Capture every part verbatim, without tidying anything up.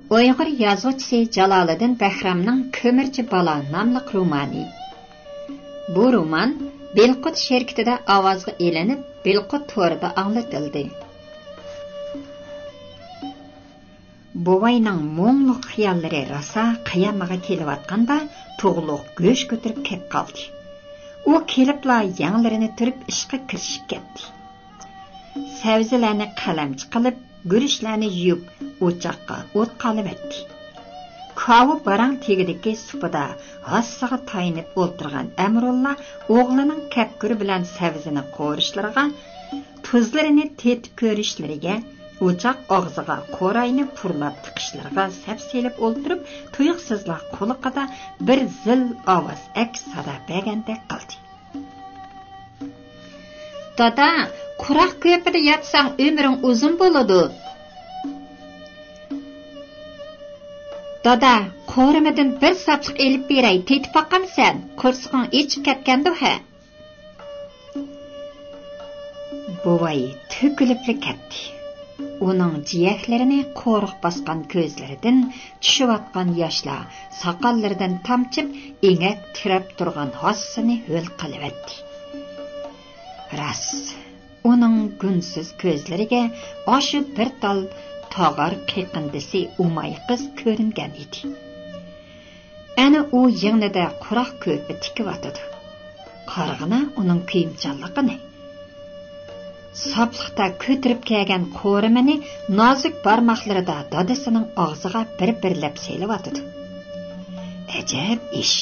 ئۇيغۇر يازغۇچىسى جالالىدىن بەھرامنىڭ كۆمۈرچى بالا ناملىق رومانى. بۇ رومان بىلقۇت شىركىتىدە ئاۋازغا ئېلىنىپ، بىلقۇت تورىدا ئاڭلىتىلدى. بوۋاينىڭ مۇڭلۇق خىياللىرى راسا قىيامىغا كېلىۋاتقاندا، تۇغلۇق گۆش كۆتۈرۈپ كەپ قالدى. ئۇ كېلىپلا يەڭلىرىنى تۈرۈپ ئىشقا كىرىشىپ كەتتى. سەۋزىلەرنى قەلەمچە قىلىپ، گۈرۈچلەرنى يۇيۇپ، ئوچاققا ئوت قالىۋەتتى. كاۋا باراڭ تېگىدىكى سۇپىدا ھاسىسىغا تايىنىپ ئولتۇرغان ئەمرۇللا ئوغلىنىڭ كەپكۈر بىلەن سەۋزىنى قورۇشلىرىغا، تۇزلىرىنى تېتىپ كۆرۈشلىرىگە، ئوچاق ئاغزىغا قوراينى پۇرلاپ تىقىشلىرىغا سەپ سېلىپ ئولتۇرۇپ، تۇيۇقسىزلا قۇلىقىدا بىر زىل ئاۋاز ئەكس سادا بەرگەندەك قىلدى. دادا، قۇراق كۆرپىدە ياتساڭ ئۆمرۈڭ ئۇزۇن بولىدۇ. دادا، قورۇمىدىن بىر ساپلىق ئېلىپ بېرەي، تېتىپ باقامسەن؟ قورسىقىڭ ئېچىپ كەتكەندۇ ھە؟ بوۋاي تۆكۈلۈپلا كەتتى. ئۇنىڭ جىيەكلىرىنى قورۇق باسقان كۆزلىرىدىن چۈشۈۋاتقان ياشلار ساقاللىرىدىن تامچىپ، ئېڭەك تىرەپ تۇرغان ھاسىسىنى ھۆل قىلىۋەتتى. راست، ئۇنىڭ گۈلسىز كۆزلىرىگە ئاشۇ بىر تال تاغار قېقىندىسى ئۇماي قىز كۆرۈنگەن ئىدى. ئەنە ئۇ يىڭنىدە قۇراق كۆرپە تىكىۋاتىدۇ. قارىغىنا ئۇنىڭ كۆيۈمچانلىقىنى. ساپلىقتا كۆتۈرۈپ كەلگەن قورۇمىنى نازۇك بارماقلىرىدا دادىسىنىڭ ئاغزىغا بىر-بىرلەپ سېلىۋاتىدۇ. ئەجەب ئىش!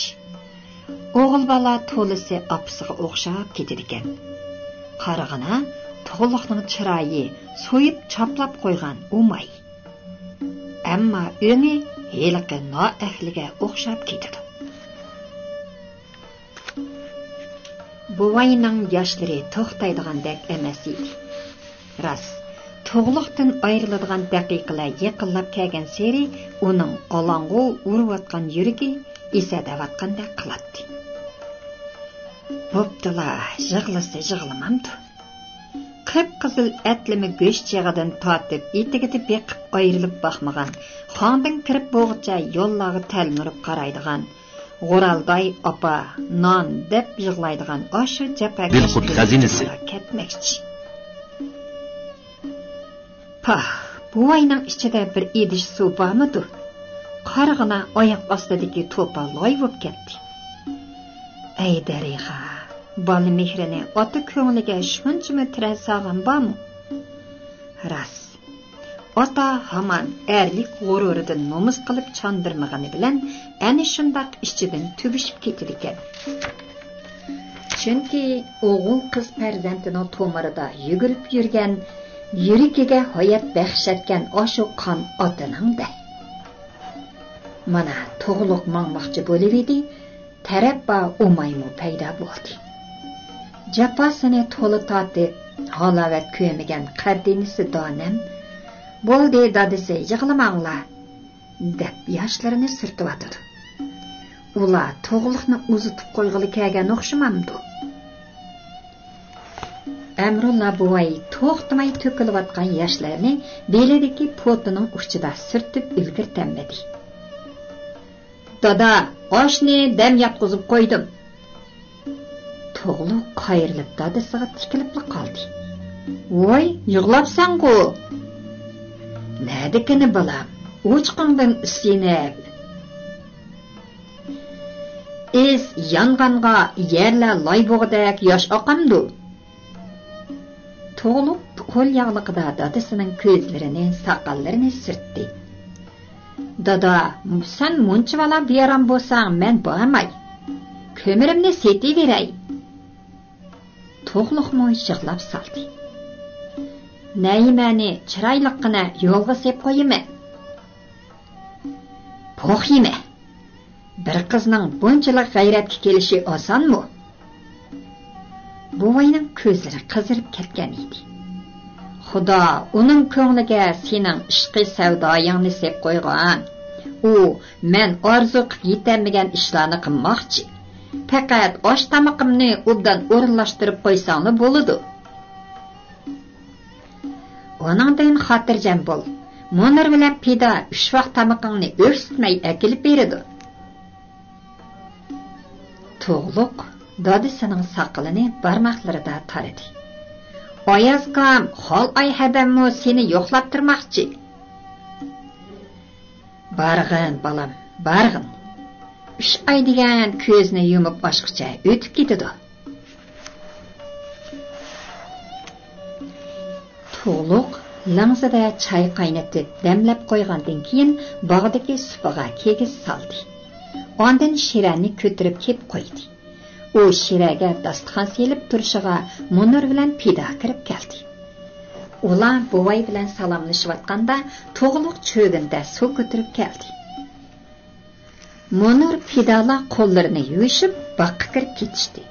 ئوغۇل بالا تولىسى ئاپىسىغا ئوخشاپ كېتىدىكەن. قارىغىنا، تۇغلۇقنىڭ چىرايى سويۇپ چاپلاپ قويغان ئۇماي. ئەمما ئۆڭى ھېلىقى نائەھلىگە ئوخشاپ كېتىدۇ. بوۋاينىڭ ياشلىرى توختايدىغاندەك ئەمەس ئىدى. راست، تۇغلۇقتىن ئايرىلىدىغان دەقىقىلەر يېقىنلاپ كەلگەنسېرى ئۇنىڭ ئالاڭغۇ ئۇرۇۋاتقان يۈرىكى ئېسەدەۋاتقاندەك قىلاتتى. بوپتۇلا، يىغلىسا يىغلىمامدۇ؟ قىپقىزىل ئەتلىمە گۆش چېغىدىن تارتىپ ئېتىكىدە بېقىپ ئايرىلىپ باقمىغان، خاڭدىن كىرىپ بوغىچە يوللارغا تەلمۈرۈپ قارايدىغان، غورالداي ئاپا، نان دەپ يىغلايدىغان ئاشۇ جاپاكەش بىلقۇت خەزىنىسى كەتمەكچى. پاھ، بوۋاينىڭ ئىچىدە بىر ئىدىش سۇ بارمىدۇ؟ قارىغىنا ئاياق ئاستىدىكى توپا لاي بوپ كەتتى. ئەي دەرىخا، بالا مېھرىنى ئاتا كۆڭلىگە شۇنچىمۇ تىرەن سالغان بارمۇ؟ راست، ئاتا ھامان ئەرلىك غۇرۇرىدىن نومۇس قىلىپ چاندۇرمىغىنى بىلەن ئەنە شۇنداق ئىچىدىن تۈگۈشۈپ كېتىدىكەن. چۈنكى ئوغۇل قىز پەرزەنتىنىڭ تومۇرىدا يۈگۈرۈپ يۈرگەن، يۈرىكىگە ھايات بەخش ئەتكەن ئاشۇ قان ئاتىنىڭدە. مانا، تۇغلۇق ماڭماقچى بولۇۋىدى، تەرەپبا ئۇمايمۇ پەيدا بولدى. جاپاسىنى تولا تارتىپ، ھالاۋەت كۆرمىگەن قەدىنىسى دانەم، بولدى دادىسى، يىغلىماڭلار، دەپ ياشلىرىنى سۈرتۈۋاتىدۇ. ئۇلار تۇغلۇقنى ئۇزىتىپ قويغىلى كەلگەن ئوخشىمامدۇ؟ ئەمرۇللا بوۋاي توختىماي تۆكۈلۈۋاتقان ياشلىرىنى بېلىدىكى پوتىنىڭ ئۇچىدا سۈرتۈپ ئۈلگۈرتەلمىدى. دادا، ئاشنى دەم ياتقۇزۇپ قويدۇم. تۇغلۇق قايرىلىپ دادىسىغا تىكىلىپلا قالدى. ۋوي، يىغلاپسەنغۇ؟ نەدىكىنى بالام، ئوچۇقۇڭدىن ئىسسىنىپ. ئىس يانغانغا يەرلەر لاي بوغىدەك ياش ئاقامدۇ؟ تۇغلۇق قول ياغلىقىدا دادىسىنىڭ كۆزلىرىنى، ساقاللىرىنى سۈرتتى. دادا، سەن مۇنچىۋالا بىئارام بولساڭ، مەن بارماي. كۆمۈرۈمنى سېتىۋېرەي. تۇغلۇقمۇ يىغلاپ سالدى. نەيىمەنى چىرايلىققىنە يولغا سېلىپ قويىمەن. پوخ يېمە. بىر قىزنىڭ بۇنچىلىك غەيرەتكە كېلىشى ئاسانمۇ؟ بوۋاينىڭ كۆزلىرى قىزىرىپ كەتكەن ئىدى. خۇدا ئۇنىڭ كۆڭلىگە سېنىڭ ئىشقىي سەۋدايىڭنى سېلىپ قويغان. ئۇ مەن ئارزۇ قىلىپ يېتەلمىگەن ئىشلارنى قىلماقچى. پەقەت ئاش تامىقىمنى ئوبدان ئورۇنلاشتۇرۇپ قويساڭلا بولىدۇ. ئۇنىڭدىن خاتىرجەم بول. مۇنىر بىلەن پىدا ئۈچ ۋاق تامىقىڭنى ئۆكسۈتمەي ئەكېلىپ بېرىدۇ. تۇغلۇق دادىسىنىڭ ساقىلىنى بارماقلىرىدا تارىدى. ئايازكام، خالئاي ھەدەممۇ سېنى يوقلاپ تۇرماقچى. بارغىن، بالام، بارغىن. ئۈچ ئاي دېگەن كۆزنى يۇمۇپ ئاچقۇچە ئۆتۈپ كېتىدۇ. تۇغلۇق لىڭزىدە چاي قاينىتىپ دەملەپ قويغاندىن كېيىن، باغدىكى سۇپىغا كىگىز سالدى. ئاندىن شىرەنى كۆتۈرۈپ كېلىپ قويدى. ئۇ شىرەگە داستىخان سېلىپ تۇرۇشىغا مۇنۇر بىلەن پىدا كىرىپ كەلدى. ئۇلار بوۋاي بىلەن سالاملىشىۋاتقاندا، تۇغلۇق چۆگۈندە سۇ كۆتۈرۈپ كەلدى. مۇنۇر پىدالار قوللىرىنى يۇيۇشۇپ، باغقا كىرىپ كېتىشتى.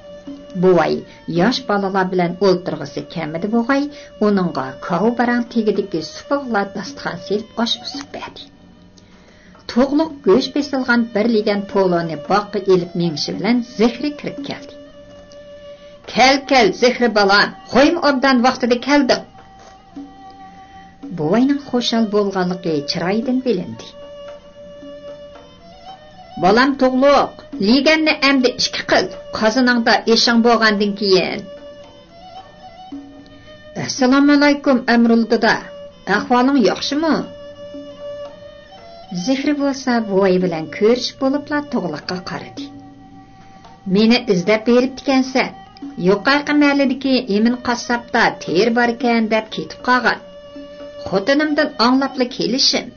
بوۋاي ياش بالىلار بىلەن ئولتۇرغۇسى كەلمىدى بوغاي، ئۇنىڭغا كاۋا باراڭ تېگىدىكى سۇپىغىلا داستىخان سېلىپ ئاش ئۇسۇپ بەردى. تۇغلۇق گۆش بېسىلغان بىر لېگەن پولونى باغقا ئېلىپ مېڭىشى بىلەن زېخرى كىرىپ كەلدى. كەل، كەل، زېخرى بالام، خويمۇ ئوبدان ۋاقتىدا كەلدىڭ. بوۋاينىڭ خۇشال بولغانلىقى چىرايىدىن بىلىندى. بالام تۇغلۇق، لېگەننى ئەمدى ئىككى قىل، قازىنىڭدا ئېشىڭ بولغاندىن كېيىن. ئەسسالامۇئەلەيكۇم، ئەمرۇل دادا. ئەھۋالىڭ ياخشىمۇ؟ زېھرى بولسا بوۋاي بىلەن كۆرۈشۈپ بولۇپلا تۇغلۇققا قارىدى. مېنى ئىزدەپ بېرىپتىكەنسەن. يۇقىرىقى مەھەللىدىكى ئىمىن قاسساپتا تېرە باركەن دەپ كېتىپ قالغان. خوتۇنۇمدىن ئاڭلاپلا كېلىشىم.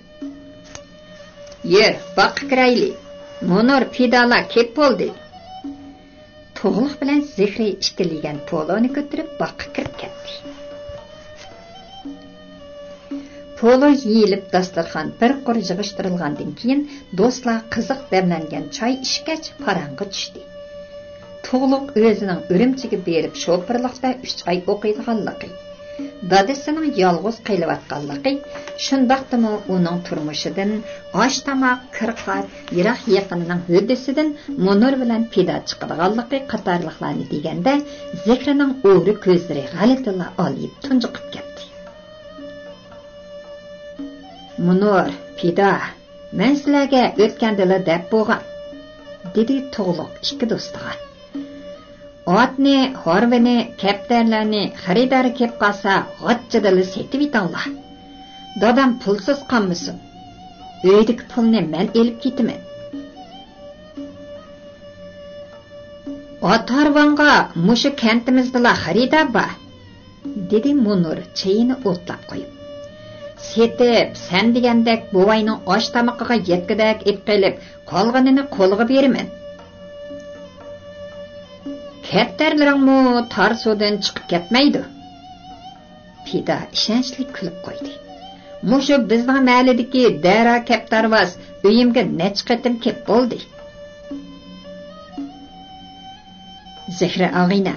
يۈر، باغقا كىرەيلى. مۇنۇر پىدالار كېپ بولدى. تۇغلۇق بىلەن زېھرى ئىككى لېگەن پولونى كۆتۈرۈپ باغقا كىرىپ كەتتى. پولۇ يېيىلىپ، داستۇرخان بىر قۇر يىغىشتۇرۇلغاندىن كېيىن، دوستلار قىزىق دەملەنگەن چاي ئىچكەچ، پاراڭغا چۈشتى. تۇغلۇق ئۆزىنىڭ ئۈرۈمچىگە بېرىپ شوپۇرلۇقتا ئۈچ ئاي ئوقۇيدىغانلىقى، دادىسىنىڭ يالغۇز قېلىۋاتقانلىقى، شۇنداقتىمۇ ئۇنىڭ تۇرمۇشىدىن، ئاش-تاماق، كىر-قار، يىراق-يېقىننىڭ ھۆددىسىدىن مۇنۇر بىلەن پىدا چىقىدىغانلىقى قاتارلىقلارنى دېگەندە، زېھرىنىڭ ئورا كۆزلىرى غەلىتىلا ئالىيىپ تۇنجۇقۇپ كەتتى. مۇنۇر، پىدا، مەن سىلەرگە ئۆتكەندىلا دەپ بولغان، دېدى تۇغلۇق ئىككى دوستىغا. ئاتنى، ھارۋىنى، كەپتەرلەرنى خېرىدار كېلىپ قالسا، غاچچىدىلا سېتىۋېتىڭلار. دادام پۇلسىز قالمىسۇن. ئۆيدىكى پۇلنى مەن ئېلىپ كېتىمەن. ئات ھارۋاڭغا مۇشۇ كەنتىمىزدىلا خېرىدار بار، دېدى مۇنۇر چېيىنى ئوتلاپ قويۇپ. سېتىپ، سەن دېگەندەك بوۋاينىڭ ئاش تامىقىغا يەتكۈدەك ئېلىپ قېلىپ، قالغىنىنى قولىغا بېرىمەن. كەپتەرلىرىڭمۇ تار سۇدىن چىقىپ كەتمەيدۇ. پىدا ئىشەنچلىك كۈلۈپ قويدى. مۇشۇ بىزنىڭ مەھەللىدىكى دەرا كەپتەرۋاز ئۆيۈمگە نەچچە قېتىم كېلىپ بولدى. زېھرى ئاغىنە.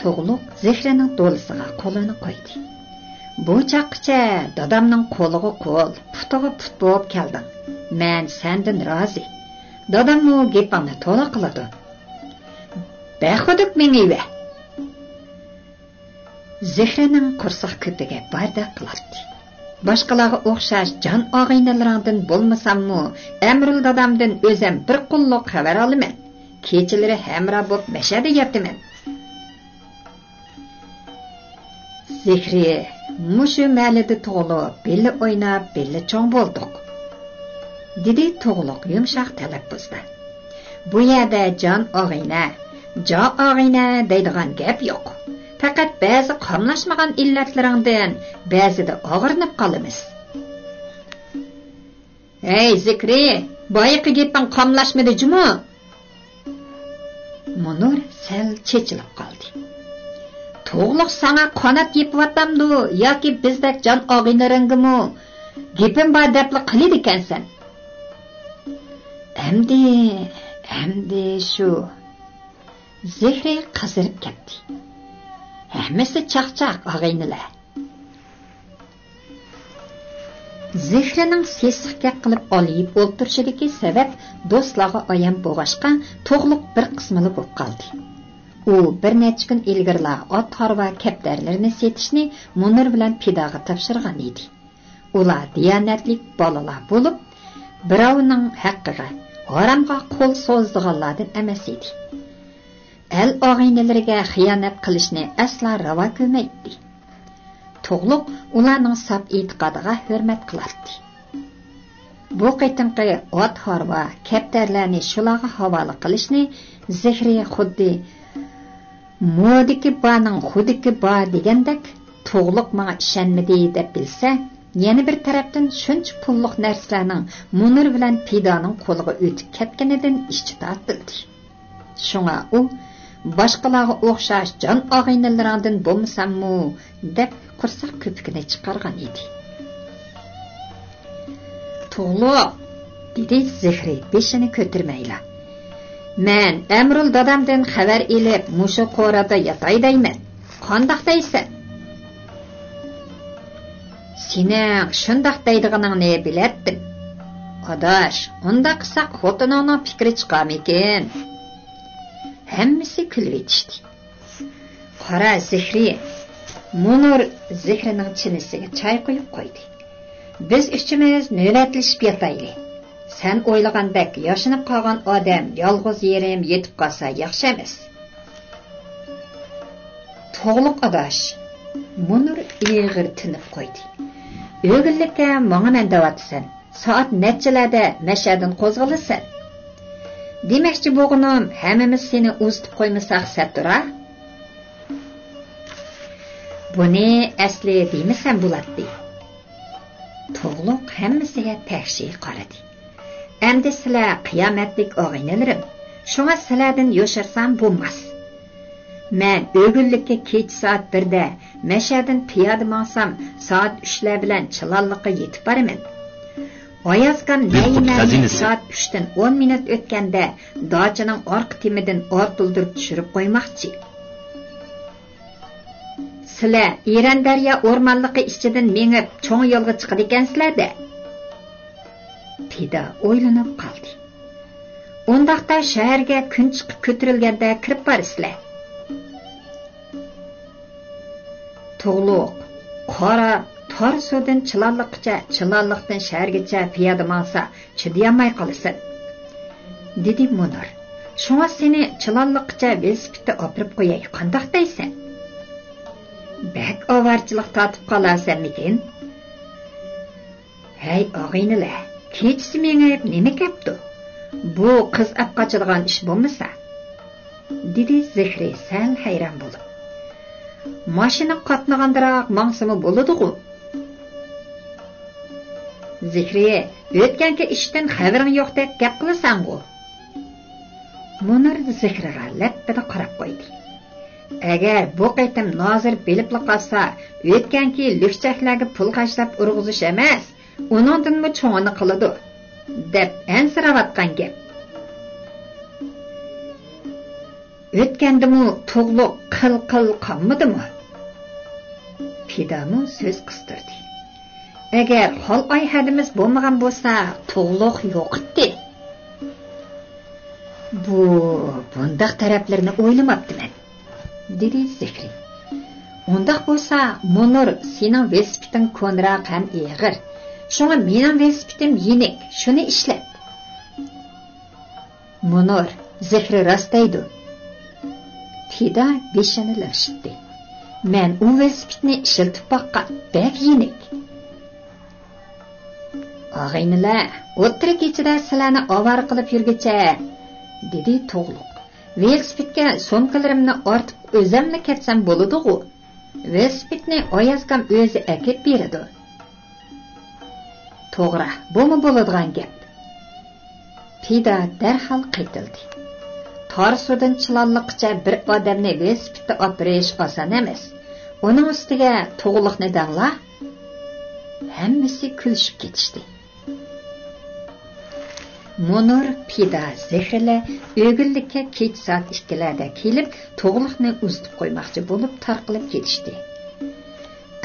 تۇغلۇق زېھرىنىڭ دولىسىغا قولىنى قويدى. بۇ چاغقىچە دادامنىڭ قولىغا قول، پۇتىغا پۇت بولۇپ كەلدىڭ. مەن سەندىن رازى. داداممۇ گېپىڭنى تولا قىلىدۇ. بەخۇدۇك مېڭىۋە. زېھرىنىڭ قورساق كۆپۈكى باردەك قىلاتتى. باشقىلارغا ئوخشاش جان ئاغىنىلىرىڭدىن بولمىساممۇ، ئەمرۇل دادامدىن ئۆزەم بىر قۇللۇق خەۋەر ئالىمەن. كېچىلىرى ھەمراھ بولۇپ مەشەدە ياتىمەن. زېھرى، مۇشۇ مەھەللىدە تۇغۇلۇپ، بىللە ئويناپ، بىللە چوڭ بولدۇق، دېدى تۇغلۇق يۇمشاق تەلەپپۇزدا. بۇ يەردە جان ئاغىنە، جا ئاغىنە دەيدىغان گەپ يوق. پەقەت بەزى قاملاشمىغان ئىللەتلىرىڭدىن بەزىدە ئاغرىنىپ قالىمىز. ھەي، زېكرى، بايىقى گېپىڭ قاملاشمىدى جۇمۇ؟ مۇنۇر سەل چېچىلىپ قالدى. تۇغلۇق ساڭا قانات يېپىۋاتامدۇ ياكى بىزدەك جان ئاغىنىلىرىڭگىمۇ گېپىم بار دەپلا قىلىدىكەنسەن؟ ئەمدى، ئەمدى شۇ. زېھرى قىزىرىپ كەتتى. ھەممىسى چاقچاق، ئاغىنىلەر. زېھرىنىڭ سېسىق گەپ قىلىپ ئالىيىپ ئولتۇرۇشىدىكى سەۋەب دوستلارغا ئايان بولغاچقا، تۇغلۇق بىر قىسمىلا بولۇپ قالدى. ئۇ بىر نەچچە كۈن ئىلگىرىلا ئات ھارۋا كەپتەرلىرىنى سېتىشنى مۇنىر بىلەن پىداغا تاپشۇرغان ئىدى. ئۇلار دىيانەتلىك بالىلار بولۇپ، بىراۋنىڭ ھەققىگە، ھارامغا قول سوزىدىغانلاردىن ئەمەس ئىدى. ئەل ئاغىنىلىرىگە خىيانەت قىلىشنى ئەسلا راۋا كۆرمەيتتى. تۇغلۇق ئۇلارنىڭ ساپ ئېتىقادىغا ھۆرمەت قىلاتتى. بۇ قېتىمقى ئات-ھارۋا، كەپتەرلەرنى شۇلارغا ھاۋالە قىلىشنى زىخرى خۇددى مودىكى بارنىڭ خۇدىكى بار دېگەندەك، تۇغلۇق ماڭا ئىشەنمىدى دەپ بىلسە، يەنە بىر تەرەپتىن شۇنچە پۇللۇق نەرسىلەرنىڭ مۇنىر بىلەن پىدانىڭ قولىغا ئۆتۈپ كەتكىنىدىن ئىچى تارتىلدى. شۇڭا ئۇ، «باشقىلارغا ئوخشاش جان ئاغىنىلىرىڭدىن بولمىساممۇ» دەپ قورساق كۆپۈكىنى چىقارغان ئىدى. «تۇغلۇق»، دېدى زىخرى بېشىنى كۆتۈرمەيلا. «مەن ئەمرۇل دادامدىن خەۋەر ئېلىپ، مۇشۇ قورىدا ياتاي دەيمەن. قانداق دەيسەن؟» «سېنىڭ شۇنداق دەيدىغىنىڭنى بىلەتتىم. ئاداش، ئۇنداق قىلساق خوتۇنۇڭنىڭ پىكرى چىقارمىكىن؟» ھەممىسى كۈلۈۋېتىشتى. «قارا زىخرى»، مۇنۇر زىخرىنىڭ چىنىسىگە چاي قۇيۇپ قويدى. «بىز ئۈچىمىز نۆۋەتلىشىپ ياتايلى. سەن ئويلىغاندەك ياشىنىپ قالغان ئادەم يالغۇز يېرىم يېتىپ قالسا ياخشى ئەمەس.» «تۇغلۇق ئاداش»، مۇنۇر ئېغىر تىنىپ قويدى. «ئۆگۈنلۈككە ماڭىمەن دەۋاتىسەن. سائەت نەچچىلەردە مەشەدىن قوزغىلىسەن؟» «دېمەكچى بولغىنىم، ھەممىمىز سېنى ئۇزىتىپ قويمىساق سەتتۇرا.» «بۇنى ئەسلى دېمىسەم بولاتتى.» تۇغلۇق ھەممىسىگە تەكشى قارىدى. «ئەمدى سىلەر قىيامەتلىك ئاغىنىلىرىم، شۇڭا سىلەردىن يوشۇرسام بولماس. مەن ئۆگۈنلۈككە كېچە سائەت بىردە مەشەدىن پىيادە ماڭسام، سائەت ئۈچلەر بىلەن چىلانلىققا يېتىپ بارىمەن. ئايازكام نەيىمەننى سائەت ئۈچتىن ئون مىنۇت ئۆتكەندە داچىنىڭ ئارقا تېمىدىن ئارتىلدۇرۇپ چۈشۈرۈپ قويماقچى. سىلەر ئېرەن دەريا ئورمانلىقى ئىچىدىن مېڭىپ، چوڭ يولغا چىقىدىكەنسىلەر-دە.» پىدا ئويلىنىپ قالدى. «ئۇنداقتا شەھەرگە كۈن چىقىپ كۆتۈرۈلگەندە كىرىپ بارىسىلەر.» تۇغلۇق، قارا، تار سۇدىن چىلانلىققىچە، چىلانلىقتىن شەھەرگىچە پىيادە ماڭسا، چىدىيالماي قالىسەن، دېدى مۇنىر. شۇڭا سېنى چىلانلىققىچە ۋېلىسىپىتتە ئاپىرىپ قوياي، قانداق دەيسەن؟ بەك ئاۋارىچىلىق تارتىپ قالارسەنمىكىن؟ ھەي ئاغىنىلەر، كېچىسى مېڭىپ نېمە كەپتۇ؟ بۇ قىز ئەپ قاچىدىغان ئىش بولمىسا، دېدى زىخرى سەل ھەيران بولۇپ. ماشىنا قاتنىغاندىراق ماڭسىمۇ بولىدىغۇ؟ زىخرى، ئۆتكەنكى ئىشتىن خەۋىرىڭ يوقتەك گەپ قىلىسەنغۇ؟ مۇنىر زىخرىغا لەپپىدە قاراپ قويدى. ئەگەر بۇ قېتىم نازىر بىلىپلا قالسا، ئۆتكەنكى لۈكچەكلەرگە پۇل خەجلەپ ئۇرغۇزۇش ئەمەس، ئۇنىڭدىنمۇ چوڭىنى قىلىدۇ، دەپ ئەنسىرەۋاتقان گەپ. ئۆتكەندىمۇ تۇغلۇق قىل-قىل قالمىدىمۇ؟ پىدامۇ سۆز قىستۇردى. ئەگەر خال ئاي ھەدىمىز بولمىغان بولسا، تۇغلۇق يوقىتتى. بۇ، بۇنداق تەرەپلىرىنى ئويلىماپتىمەن، دېدى زىخرى. ئۇنداق بولسا، مۇنۇر، سېنىڭ ۋېلىسىپىتىڭ كونىراق ھەم ئېغىر. شۇڭا مېنىڭ ۋېلىسىپىتىم يېنىك، شۇنى ئىشلەت. مۇنۇر، زىخرى راست دەيدۇ. پىدا بېشىنى لىڭشىتتى. مەن ئۇ ۋېلىسىپىتنى ئىشلىتىپ باققان، بەك يېنىك. ئاغىنىلەر، ئوتتۇرا كېچىدە سىلەرنى ئاۋارە قىلىپ يۈرگۈچە، دېدى تۇغلۇق. ۋېلىسىپىتكە سومكىلىرىمنى ئارتىپ ئۆزەملا كەتسەم بولىدىغۇ. ۋېلىسىپىتنى ئايازكام ئۆزى ئەكىپ بېرىدۇ. توغرا، بۇمۇ بولىدىغان گەپ. پىدا دەرھال قېتىلدى. تار سۇدىن چىلانلىققىچە بىر ئادەمنى ۋېلىسىپىتتە ئاپىرىش ئاسان ئەمەس. ئۇنىڭ ئۈستىگە تۇغلۇقنى دەڭلا. ھەممىسى كۈلۈشۈپ كېتىشتى. مۇنۇر، پىدا، زىخرىلەر ئۆگۈنلۈككە كېچە سائەت ئىككىلەردە كېلىپ، تۇغلۇقنى ئۇزىتىپ قويماقچى بولۇپ تارقىلىپ كېتىشتى.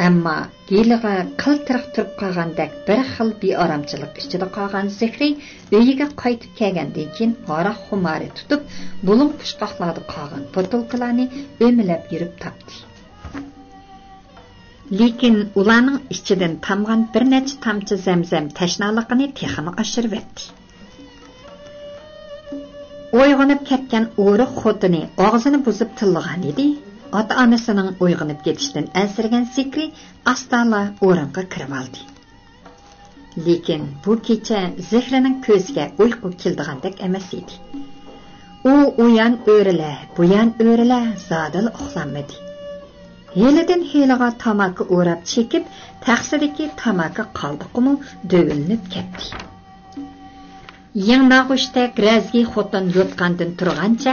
ئەمما ھېلىغا قىلتىرىق تۇرۇپ قالغاندەك بىر خىل بىئارامچىلىق ئىچىدە قالغان زىخرى ئۆيىگە قايتىپ كەلگەندىن كېيىن ھاراق خۇمارى تۇتۇپ، بۇلۇڭ پۇچقاقلاردا قالغان بوتۇلكىلارنى ئۆمىلەپ يۈرۈپ تاپتى. لېكىن ئۇلارنىڭ ئىچىدىن تامغان بىر نەچچە تامچە زەمزەم تەشنالىقىنى تېخىمۇ ئاشۇرۇۋەتتى. ئويغىنىپ كەتكەن ئورۇق خوتۇنى ئاغزىنى بۇزۇپ تىللىغان ئىدى. ئاتا-ئانىسىنىڭ ئويغىنىپ كېتىشىدىن ئەنسىرىگەن زىكرى ئاستا ئورۇنغا كىرىۋالدى. لېكىن بۇ كېچە زېھرىنىڭ كۆزىگە ئۇيقۇ كېلىدىغاندەك ئەمەس ئىدى. ئۇ ئۇيان ئۆرۈلە، بۇيان ئۆرۈلە، زادىلا ئۇخلانمىدى. ھېلىدىن ھېلىغا تاماكا ئوراپ چېكىپ، تەخسىدىكى تاماكا قالدۇقىمۇ دۆۋىلىنىپ كەتتى. يىڭناغۇچتەك رەزگى خوتۇن يوتقاندىن تۇرغانچە،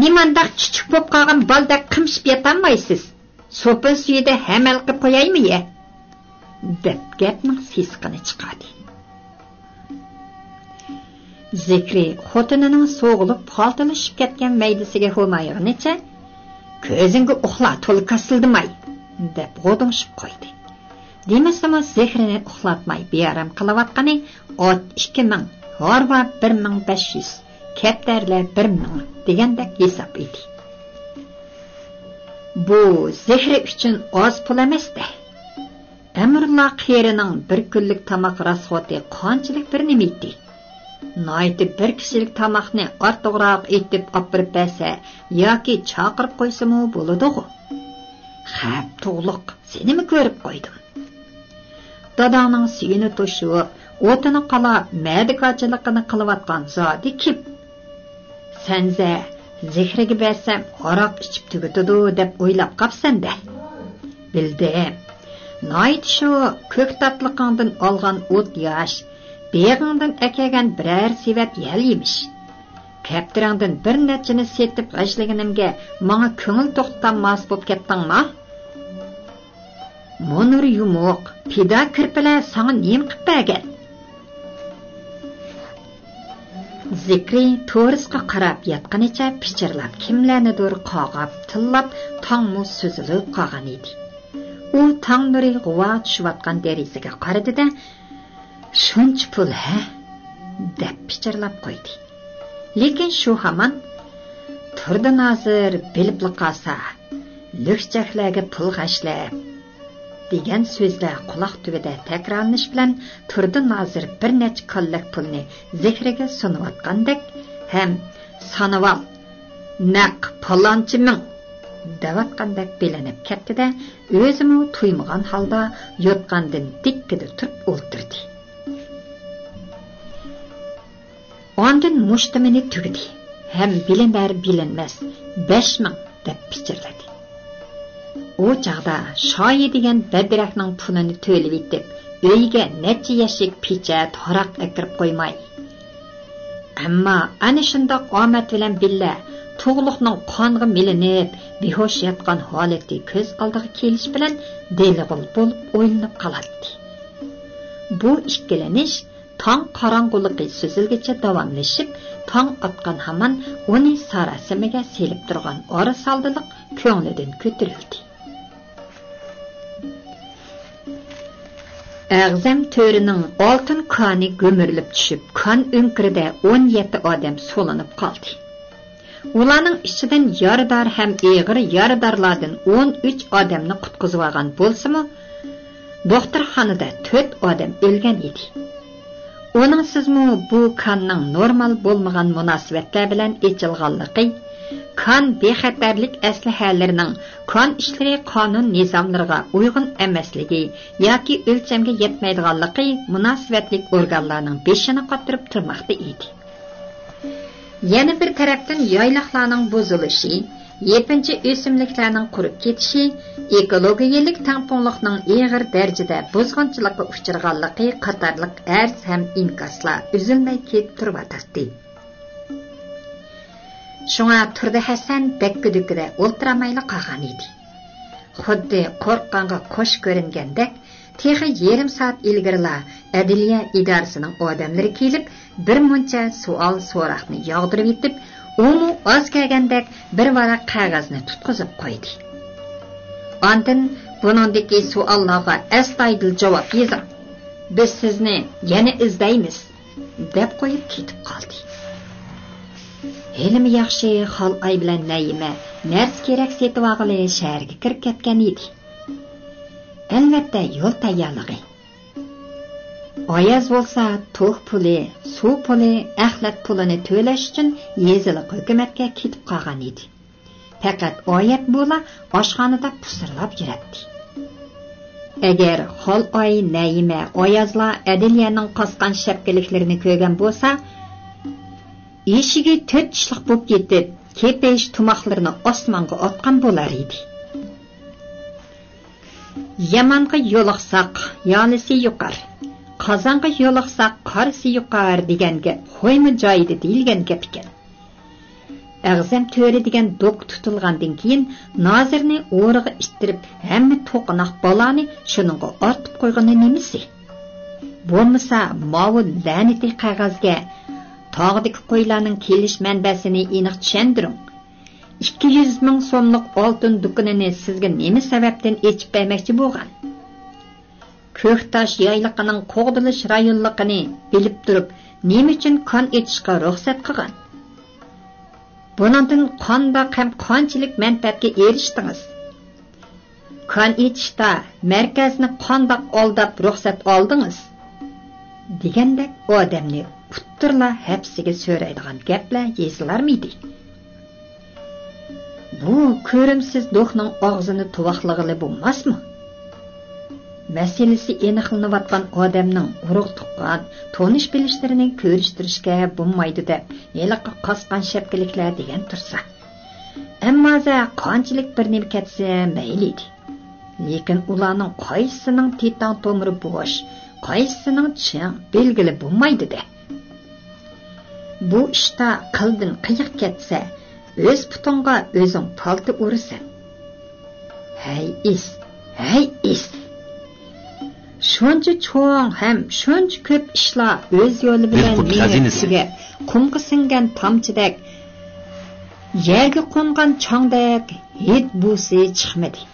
«نېمانداق چۈچۈك بولۇپ قالغان بالىدەك قىمشىپ ياتالمايسىز؟ سوپۇن سۈيىدە ھەمەل قىلىپ قويايمۇ يە؟» دەپ گەپنىڭ سېسىقىنى چىقاردى. زىكرى خوتۇنىنىڭ سوغۇلۇپ، خالتىلىشىپ كەتكەن مەيدىسىگە ھومايغىنىچە، «كۆزۈڭگە ئۇخلا، تولا كاسىلدىماي!» دەپ غودۇڭشىپ قويدى. دېمىسىمۇ، زېھرىنى ئۇخلاتماي بىئارام قىلىۋاتقىنى ئات ئىككى مىڭ، ھارۋا بىر مىڭ بەش يۈز، كەپتەرلەر بىر مىڭ دېگەندەك ھېساب ئىدى. بۇ زېھرى ئۈچۈن ئاز پۇل ئەمەس-دە. ئەمرۇللا قېرىنىڭ بىر كۈنلۈك تاماق راسخوتى قانچىلىك بىر نېمە ئىدى؟ ناھايىتى بىر كىشىلىك تاماقنى ئارتۇقراق ئېتىپ ئاپىرىپ بەرسە ياكى چاقىرىپ قويسىمۇ بولىدىغۇ. خەپ تۇغلۇق، سېنىمۇ كۆرۈپ قويدۇم. داداڭنىڭ سۈيىنى توشۇپ، ئوتىنى قالاپ، مەدە كاجىلىقىنى قىلىۋاتقان زادى كىم؟ سەنزە، زېھرىگە بەرسەم ھاراق ئىچىپ تۈگىتىدۇ دەپ ئويلاپ قاپسەن-دە. بىلدىم. ناھايىتى شۇ كۆكتاتلىقىڭدىن ئالغان ئوت ياش، بېغىڭدىن ئەكەلگەن بىرەر سېۋەت يەل يېمىش. كەپتىرىڭدىن بىر نەچچىنى سېتىپ غەشلىگىنىمگە ماڭا كۆڭۈل توختىتالماس بوپ كەتتىڭما؟ مۇنۇر يۇمۇق، پىدا كىرپىلەر ساڭا نېمە قىپ بەرگەن؟ زىكرى تورۇسقا قاراپ ياتقىنىچە پىچىرلاپ كىملەرنىدۇر قاغاپ، تىللاپ، تاڭمۇ سۈزۈلۈپ قالغان ئىدى. ئۇ تاڭ نۇرى غۇۋا چۈشۈۋاتقان دېرىزىگە قارىدى-دە، «شۇنچە پۇل ھە؟» دەپ پىچىرلاپ قويدى. لېكىن شۇ ھامان، «تۇردى نازىر بىلىپلا قالسا، لۈكچەكلەرگە پۇل خەجلەپ» دېگەن سۆزلەر قۇلاق تۈۋىدە تەكرارلىنىش بىلەن، تۇردى نازىر بىر نەچچە كاللەك پۇلنى زېھرىگە سۇنۇۋاتقاندەك ھەم «سانىۋال، نەق پالانچە مىڭ» دەۋاتقاندەك بىلىنىپ كەتتى-دە، ئۆزىمۇ تۇيمىغان ھالدا يوتقاندىن دىككىدە تۇرۇپ ئولتۇردى. ئاندىن مۇشتۇمىنى تۈگىدى ھەم بىلىنەر بىلىنمەس «بەش مىڭ» دەپ پىچىرلىدى. ئۇ چاغدا شايى دېگەن بەدرەكنىڭ پۇلىنى تۆلىۋېتىپ، ئۆيىگە نەچچە يەشىك پېچەت ھاراق ئەكىرىپ قويماي. ئەمما ئەنە شۇنداق ئامەت بىلەن بىللە، تۇغلۇقنىڭ قانغا مىلىنىپ، بىھوش ياتقان ھالىتى كۆز ئالدىغا كېلىش بىلەن دېلىغۇل بولۇپ ئويلىنىپ قالاتتى. بۇ ئىككىلىنىش تاڭ قاراڭغۇلۇقى سۈزۈلگىچە داۋاملىشىپ، تاڭ ئاتقان ھامان ئۇنى ساراسىمىگە سېلىپ تۇرغان ئارىسالدىلىق كۆڭلىدىن كۆتۈرۈلدى. ئەغزەم تۆرىنىڭ ئالتۇن كانى گۈمۈرۈلۈپ چۈشۈپ، كان ئۆڭكۈرىدە ئون يەتتە ئادەم سولىنىپ قالدى. ئۇلارنىڭ ئىچىدىن يارىدار ھەم ئېغىر يارىدارلاردىن ئون ئۈچ ئادەمنى قۇتقۇزۇۋالغان بولسىمۇ، دوختۇرخانىدا تۆت ئادەم ئۆلگەن ئىدى. ئۇنىڭسىزمۇ بۇ كاننىڭ نورمال بولمىغان مۇناسىۋەتلەر بىلەن ئېچىلغانلىقى، كان بىخەتەرلىك ئەسلىھەلىرىنىڭ كان ئىشلىرى قانۇن نىزاملىرىغا ئۇيغۇن ئەمەسلىكى ياكى ئۆلچەمگە يەتمەيدىغانلىقى مۇناسىۋەتلىك ئورگانلارنىڭ بېشىنى قاتۇرۇپ تۇرماقتا ئىدى. يەنە بىر تەرەپتىن، يايلاقلارنىڭ بۇزۇلۇشى، يېپىنچا ئۆسۈملۈكلەرنىڭ قۇرۇپ كېتىشى، ئېكولوگىيەلىك تەڭپۇڭلۇقنىڭ ئېغىر دەرىجىدە بۇزغۇنچىلىققا ئۇچرىغانلىقى قاتارلىق ئەرز ھەم ئىنكاسلار ئۈزۈلمەي كېلىپ تۇرۇۋاتاتتى. شۇڭا تۇردى ھەسەن دەككە-دۈككىدە ئولتۇرالمايلا قالغان ئىدى. خۇددى قورققانغا قوش كۆرۈنگەندەك، تېخى يېرىم سائەت ئىلگىرىلا ئەدلىيە ئىدارىسىنىڭ ئادەملىرى كېلىپ، بىر مۇنچە سوئال-سوراقنى ياغدۇرۇۋېتىپ، ئۇمۇ ئاز كەلگەندەك بىر ۋاراق قەغەزنى تۇتقۇزۇپ قويدى. ئاندىن، «بۇنىڭدىكى سوئاللارغا ئەستايىدىل جاۋاب يېزىڭ. بىز سىزنى يەنە ئىزدەيمىز» دەپ قويۇپ كېتىپ قالدى. ھېلىمۇ ياخشى، خالئاي بىلەن نەيىمە نەرسە-كېرەك سېتىۋالغىلى شەھەرگە كىرىپ كەتكەن ئىدى. ئەلۋەتتە، يول تەييارلىقى. ئاياز بولسا توك پۇلى، سۇ پۇلى، ئەخلەت پۇلىنى تۆلەش ئۈچۈن يېزىلىق ھۆكۈمەتكە كېتىپ قالغان ئىدى. پەقەت ئايەت بۇلا ئاشخانىدا پۇسىرلاپ يۈرەتتى. ئەگەر خالئاي، نەيىمە، ئايازلار ئەدلىيەنىڭ قاسقان شەپكىلىكلىرىنى كۆرگەن بولسا، ئېشىكى تۆت چىشلىق بولۇپ كېتىپ، كېپىش تۇماقلىرىنى ئاسمانغا ئاتقان بولار ئىدى. يامانغا يولۇقساق، يالىسى يۇقار، قازانغا يولۇقساق، قارىسى يۇقار دېگەن گەپ خويمۇ جايىدا دېيىلگەن گەپ ئىكەن. ئەغزەم تۆرە دېگەن دوكا تۇتۇلغاندىن كېيىن، نازىرنى ئورىغا ئىتتىرىپ، ھەممە توقۇناق بالانى شۇنىڭغا ئارتىپ قويغىنى نېمىسى؟ بولمىسا، ماۋۇ لەنىتى قەغەزگە تاغدىكى قويلارنىڭ كېلىش مەنبەسىنى ئېنىق چۈشەندۈرۈڭ. ئىككى يۈز مىڭ سوملۇق ئالتۇن دۇكىنىنى سىزگە نېمە سەۋەبتىن ئېچىپ بەرمەكچى بولغان؟ كۆكتاش يايلىقىنىڭ قوغدىلىش رايونلۇقىنى بىلىپ تۇرۇپ، نېمە ئۈچۈن كان ئېچىشقا رۇخسەت قىلغان؟ بۇنىڭدىن قانداق ھەم قانچىلىك مەنپەئەتكە ئېرىشتىڭىز؟ كان ئېچىشتا مەركەزنى قانداق ئالداپ رۇخسەت ئالدىڭىز؟ دېگەندەك ئادەمنى ئۇتتۇرلا ھەپسىگە سۆرەيدىغان گەپلەر يېزىلارمىدى؟ بۇ كۆرۈمسىز دوكنىڭ ئاغزىنى تۇۋاقلىغىلى بولماسمۇ؟ مەسىلىسى ئېنىقلىنىۋاتقان ئادەمنىڭ ئۇرۇق-تۇغقان، تونۇش-بىلىشلىرىنى كۆرۈشتۈرۈشكە بولمايدۇ دەپ، ھېلىقى قاسقان شەپكىلىكلەر دېگەن تۇرسا. ئەمما ھازىر قانچىلىك بىر نېمە كەتسە مەيلى ئىدى. لېكىن ئۇلارنىڭ قايسىسىنىڭ تېتەڭ تومۇرى بوش، قايسىسىنىڭ چىڭ، بىلگىلى بولمايدۇ-دە. بۇ ئىشتا قىلدىن قىيىق كەتسە، ئۆز پۇتۇڭغا ئۆزۈڭ پالتا ئۇرىسەن. ھەي ئىس، ھەي ئىس! شۇنچە چوڭ ھەم شۇنچە كۆپ ئىشلار ئۆز يولى بىلەن مېڭىپ تۈگەپ، قۇمغا سىڭگەن تامچىدەك يەرگە قونغان چاڭدەك ھىد بۇسى چىقمىدى.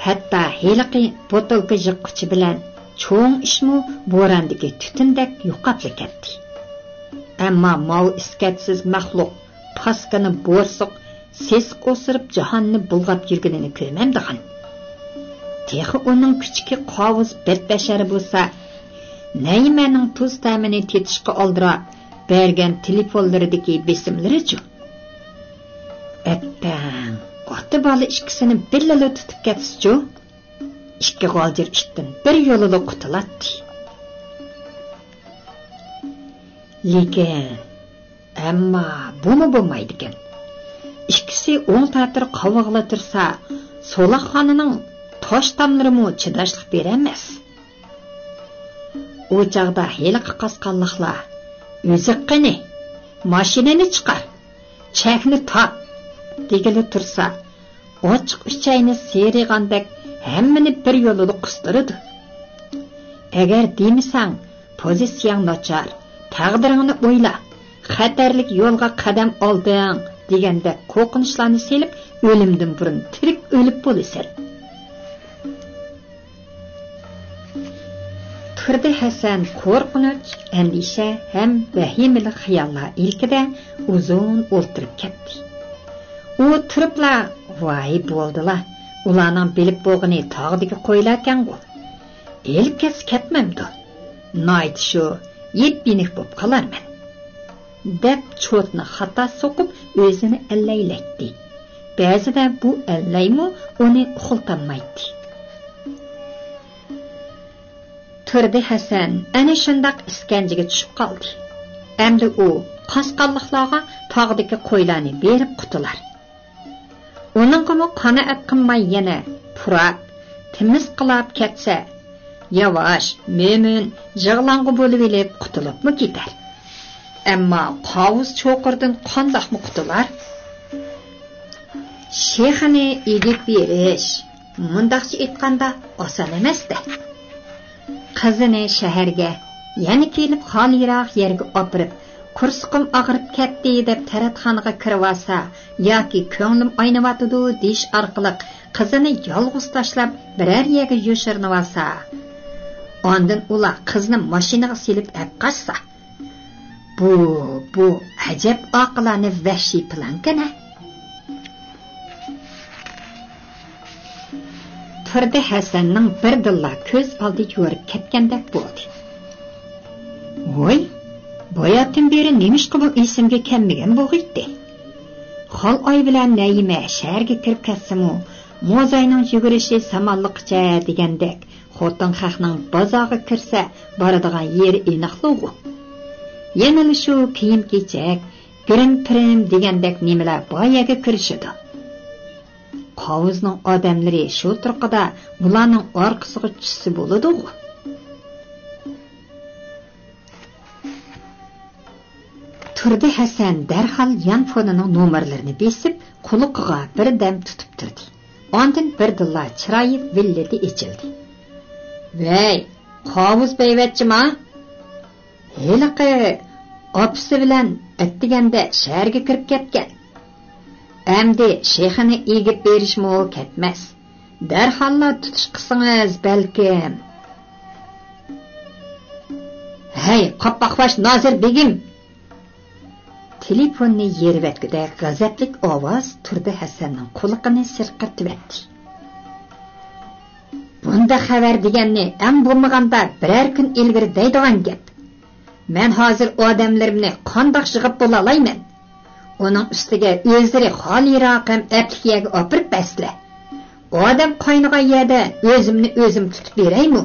ھەتتا ھېلىقى بوتۇلكا يىغقۇچى بىلەن چوڭ ئىشمۇ بوراندىكى تۈتۈندەك يوقاپلا كەتتى. ئەمما ماۋۇ ئىسكەتسىز مەخلۇق، پاسكىنا بورسۇق، سېسىق ئوسۇرۇپ جاھاننى بۇلغاپ يۈرگىنىنى كۆرمەمدىغان. تېخى ئۇنىڭ كۈچۈكى قاۋۇز بەتبەشەر بولسا، نەيىمەنىڭ تۇز تەمىنى تېتىشقا ئالدىراپ بەرگەن تېلېفونلىرىدىكى بېسىملىرىچۇ؟ ئەتتەڭ، ئاتا-بالا ئىككىسىنى بىللىلا تۇتۇپ كەتسىچۇ؟ ئىككى غالجىر ئىتتىن بىر يولىلا قۇتۇلاتتى. لېكىن، ئەمما بۇمۇ بولمايدىكەن. ئىككىسى ئوڭ تەتۈر قاۋىغىلى تۇرسا، سولاقخانىنىڭ تاش تاملىرىمۇ چىداشلىق بېرەلمەس. ئۇ چاغدا ھېلىقى قاسقانلىقلار، «ئۆزۈك قېنى؟ ماشىنىنى چىقار! چەكنى تاپ!» دېگىلى تۇرسا، ئاچچىق ئۈچەينى سىيرىغاندەك ھەممىنى بىر يولىدا قىستۇرىدۇ. ئەگەر دېمىسەڭ، پوزىتسىيەڭ ناچار، تەقدىرىڭنى ئويلا، خەتەرلىك يولغا قەدەم ئالدىڭ دېگەندەك قورقۇنچلارنى سېلىپ، ئۆلۈمدىن بۇرۇن تىرىك ئۆلۈپ بولىسەن. تۇردى ھەسەن قورقۇنچ، ئەندىشە ھەم ۋەھىمىلىك خىياللار ئىلكىدە ئۇزۇن ئولتۇرۇپ كەتتى. ئۇ تۇرۇپلا، «ۋاي، بولدىلا، ئۇلارنىڭ بىلىپ بولغىنى تاغدىكى قويلاركەنغۇ. ئېلىپ كەتسە كەتمەمدۇ؟ نايتى شۇ، يېپيېنىك بوپ قالارمەن» دەپ، چوتىنى خاتا سوقۇپ، ئۆزىنى ئەللەيلەيتتى. بەزىدە بۇ ئەللەيمۇ ئۇنى ئۇخلىتالمايتتى. تۇردى ھەسەن ئەنە شۇنداق ئىسكەنجىگە چۈشۈپ قالدى. ئەمدى ئۇ قاسقانلىقلارغا تاغدىكى قويلارنى بېرىپ قۇتۇلار. ئۇنىڭغىمۇ قانائەت قىلماي يەنە پۇرات، تىمىس قىلاپ كەتسە، ياۋاش، مۆمىن جىغلاڭغۇ بولۇۋېلىپ قۇتۇلۇپمۇ كېتەر. ئەمما قاۋۇز چوقۇردىن قانداقمۇ قۇتۇلار؟ شېخىنى ئېگىپ بېرىش، مۇنداقچە ئېيتقاندا، ئاسان ئەمەس-دە. قىزىنى شەھەرگە، يەنە كېلىپ خالىيراق يەرگە ئاپىرىپ، «قورسىقىم ئاغرىپ كەتتى» دەپ تەرەتخانىغا كىرىۋالسا ياكى «كۆڭلۈم ئاينىۋاتىدۇ» دېيىش ئارقىلىق قىزىنى يالغۇز تاشلاپ بىرەر يەرگە يوشۇرۇنۇۋالسا، ئاندىن ئۇلار قىزنى ماشىنىغا سېلىپ ئەپ قاچسا، بۇ، بۇ ئەجەب ئاقىلانە ۋەھشىي پىلانكەن-ھە. تۇردى ھەسەننىڭ بىردىنلا كۆز ئالدى يورۇپ كەتكەندەك بولدى. ۋوي، باياتىن بېرى نېمىشقا بۇ ئېسىمگە كەلمىگەن بولغىيتتى؟ خالئاي بىلەن نەيىمە شەھەرگە كىرىپ كەتسىمۇ، موزاينىڭ يۈگۈرۈشى سامانلىققىچە دېگەندەك، خوتۇن خەقنىڭ بازارغا كىرسە بارىدىغان يېرى ئېنىقلىغۇ. يەنىلا شۇ كىيىم-كېچەك، گىرىم-پىرىم دېگەندەك نېمىلەر بار يەرگە كىرىشىدۇ. قاۋۇزنىڭ ئادەملىرى شۇ تۇرقىدا بۇلارنىڭ ئارقىسىغا چۈشسە بولىدىغۇ. تۇردى ھەسەن دەرھال يانفونىنىڭ نومۇرلىرىنى بېسىپ، قۇلىقىغا بىردەم تۇتۇپ تۇردى. ئاندىن بىردىنلا چىرايى ۋىللىدى ئېچىلدى. ۋەي، قاۋۇز بەيۋەچچىما؟ ھېلىقى ئاپىسى بىلەن ئەتىگەندە شەھەرگە كىرىپ كەتكەن. ئەمدى شېخىنى ئېگىپ بېرىشمۇ كەتمەس. دەرھاللا تۇتۇش قىلسىڭىز بەلكىم. ھەي، قاپاقباش نازىر بېگىم! تېلېفوننى يېرىۋەتكۈدەك غەزەپلىك ئاۋاز تۇردى ھەسەننىڭ قۇلىقىنى سىرقىرىتىۋەتتى. بۇنداق خەۋەر دېگەننى ئەڭ بولمىغاندا بىرەر كۈن ئىلگىرى دەيدىغان گەپ. مەن ھازىر ئادەملىرىمنى قانداق يىغىپ بولالايمەن؟ ئۇنىڭ ئۈستىگە ئۆزلىرى خالىيراق ھەم ئەپلىك يەرگە ئاپىرىپ بەرسىلە. ئادەم قاينىغان يەردە ئۆزۈمنى ئۆزۈم تۇتۇپ بېرەيمۇ؟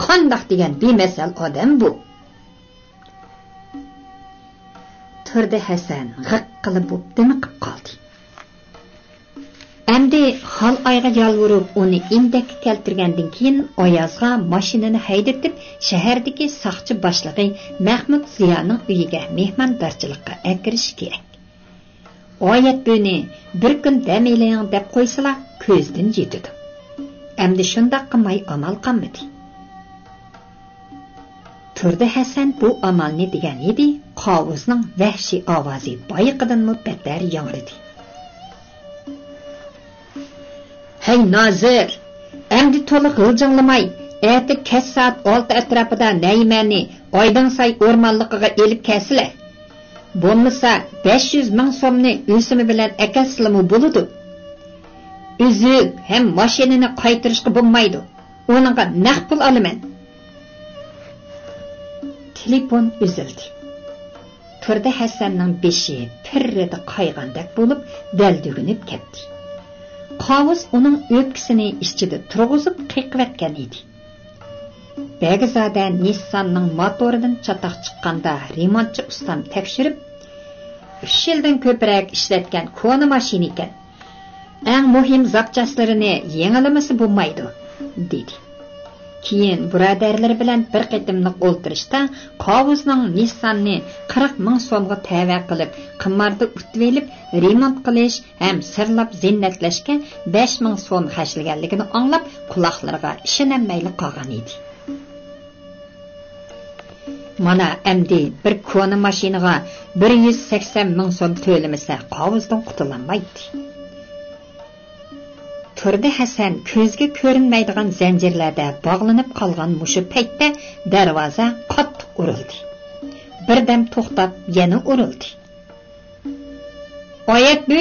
قانداق دېگەن بىمەسەل ئادەم بۇ؟ تۇردى ھەسەن غىققىلا بوپ دىمىقىپ قالدى. ئەمدى خالئايغا يالۋۇرۇپ، ئۇنى ئىندەككە كەلتۈرگەندىن كېيىن، ئايازغا ماشىنىنى ھەيدىتىپ، شەھەردىكى ساقچى باشلىقى مەخمۇت زىيانىڭ ئۆيىگە مېھماندارچىلىققا ئەكىرىشى كېرەك. ئايەت بۈۋىنى بىر كۈن دەم ئېلىڭ دەپ قويسىلا، كۆزدىن يېتىدۇ. ئەمدى شۇنداق قىلماي ئامال قالمىدى. تۇردى ھەسەن بۇ ئامالنى دېگەن ئىدى، قاۋۇزنىڭ ۋەھشىي ئاۋازى بايىقىدىنمۇ بەتتەر ياڭرىدى. ھەي نازىر، ئەمدى تولا غىلجىڭلىماي، ئەتە كەچ سائەت ئالتە ئەتراپىدا نەيىمەنى ئايدىڭساي ئورمانلىقىغا ئېلىپ كەلسىلە. بولمىسا، بەش يۈز مىڭ سومنى ئۆسۈمى بىلەن ئەكەلسىلىمۇ بولىدۇ. ئۈزۈك ھەم ماشىنىنى قايتۇرۇشقا بولمايدۇ. ئۇنىڭغا نەق پۇل ئالىمەن. تېلېفون ئۈزۈلدى. تۇردى ھەسەننىڭ بېشى پىررىدە قايغاندەك بولۇپ، دەلدۈگۈنۈپ كەتتى. قاۋۇز ئۇنىڭ ئۆپكىسىنى ئىچىدە تۇرغۇزۇپ قېقىۋەتكەن ئىدى. بەگزادە نىسساننىڭ موتورىدىن چاتاق چىققاندا، رېمونتچى ئۇستام تەكشۈرۈپ، ئۈچ يىلدىن كۆپرەك ئىشلەتكەن كونا ماشىنا ئىكەن. ئەڭ مۇھىم زاپچاسلىرىنى يېڭىلىمىسا بولمايدۇ، دېدى. كېيىن بۇرادەرلىرى بىلەن بىر قېتىملىق ئولتۇرۇشتا قاۋۇزنىڭ نىسساننى قىرىق مىڭ سومغا تەۋە قىلىپ، قىماردا ئۇتۇۋېلىپ، رېمونت قىلىش ھەم سىرلاپ زىننەتلەشكە بەش مىڭ سوم خەجلىگەنلىكىنى ئاڭلاپ، قۇلاقلىرىغا ئىشىنەلمەيلا قالغان ئىدى. مانا ئەمدى بىر كونا ماشىنىغا بىر يۈز سەكسەن مىڭ سوم تۆلىمىسە، قاۋۇزدىن قۇتۇلالمايتتى. تۇردى ھەسەن كۆزگە كۆرۈنمەيدىغان زەنجىرلەردە باغلىنىپ قالغان مۇشۇ پەيتتە دەرۋازا قاتتىق ئۇرۇلدى. بىردەم توختاپ، يەنە ئۇرۇلدى. ئايەت بۈ!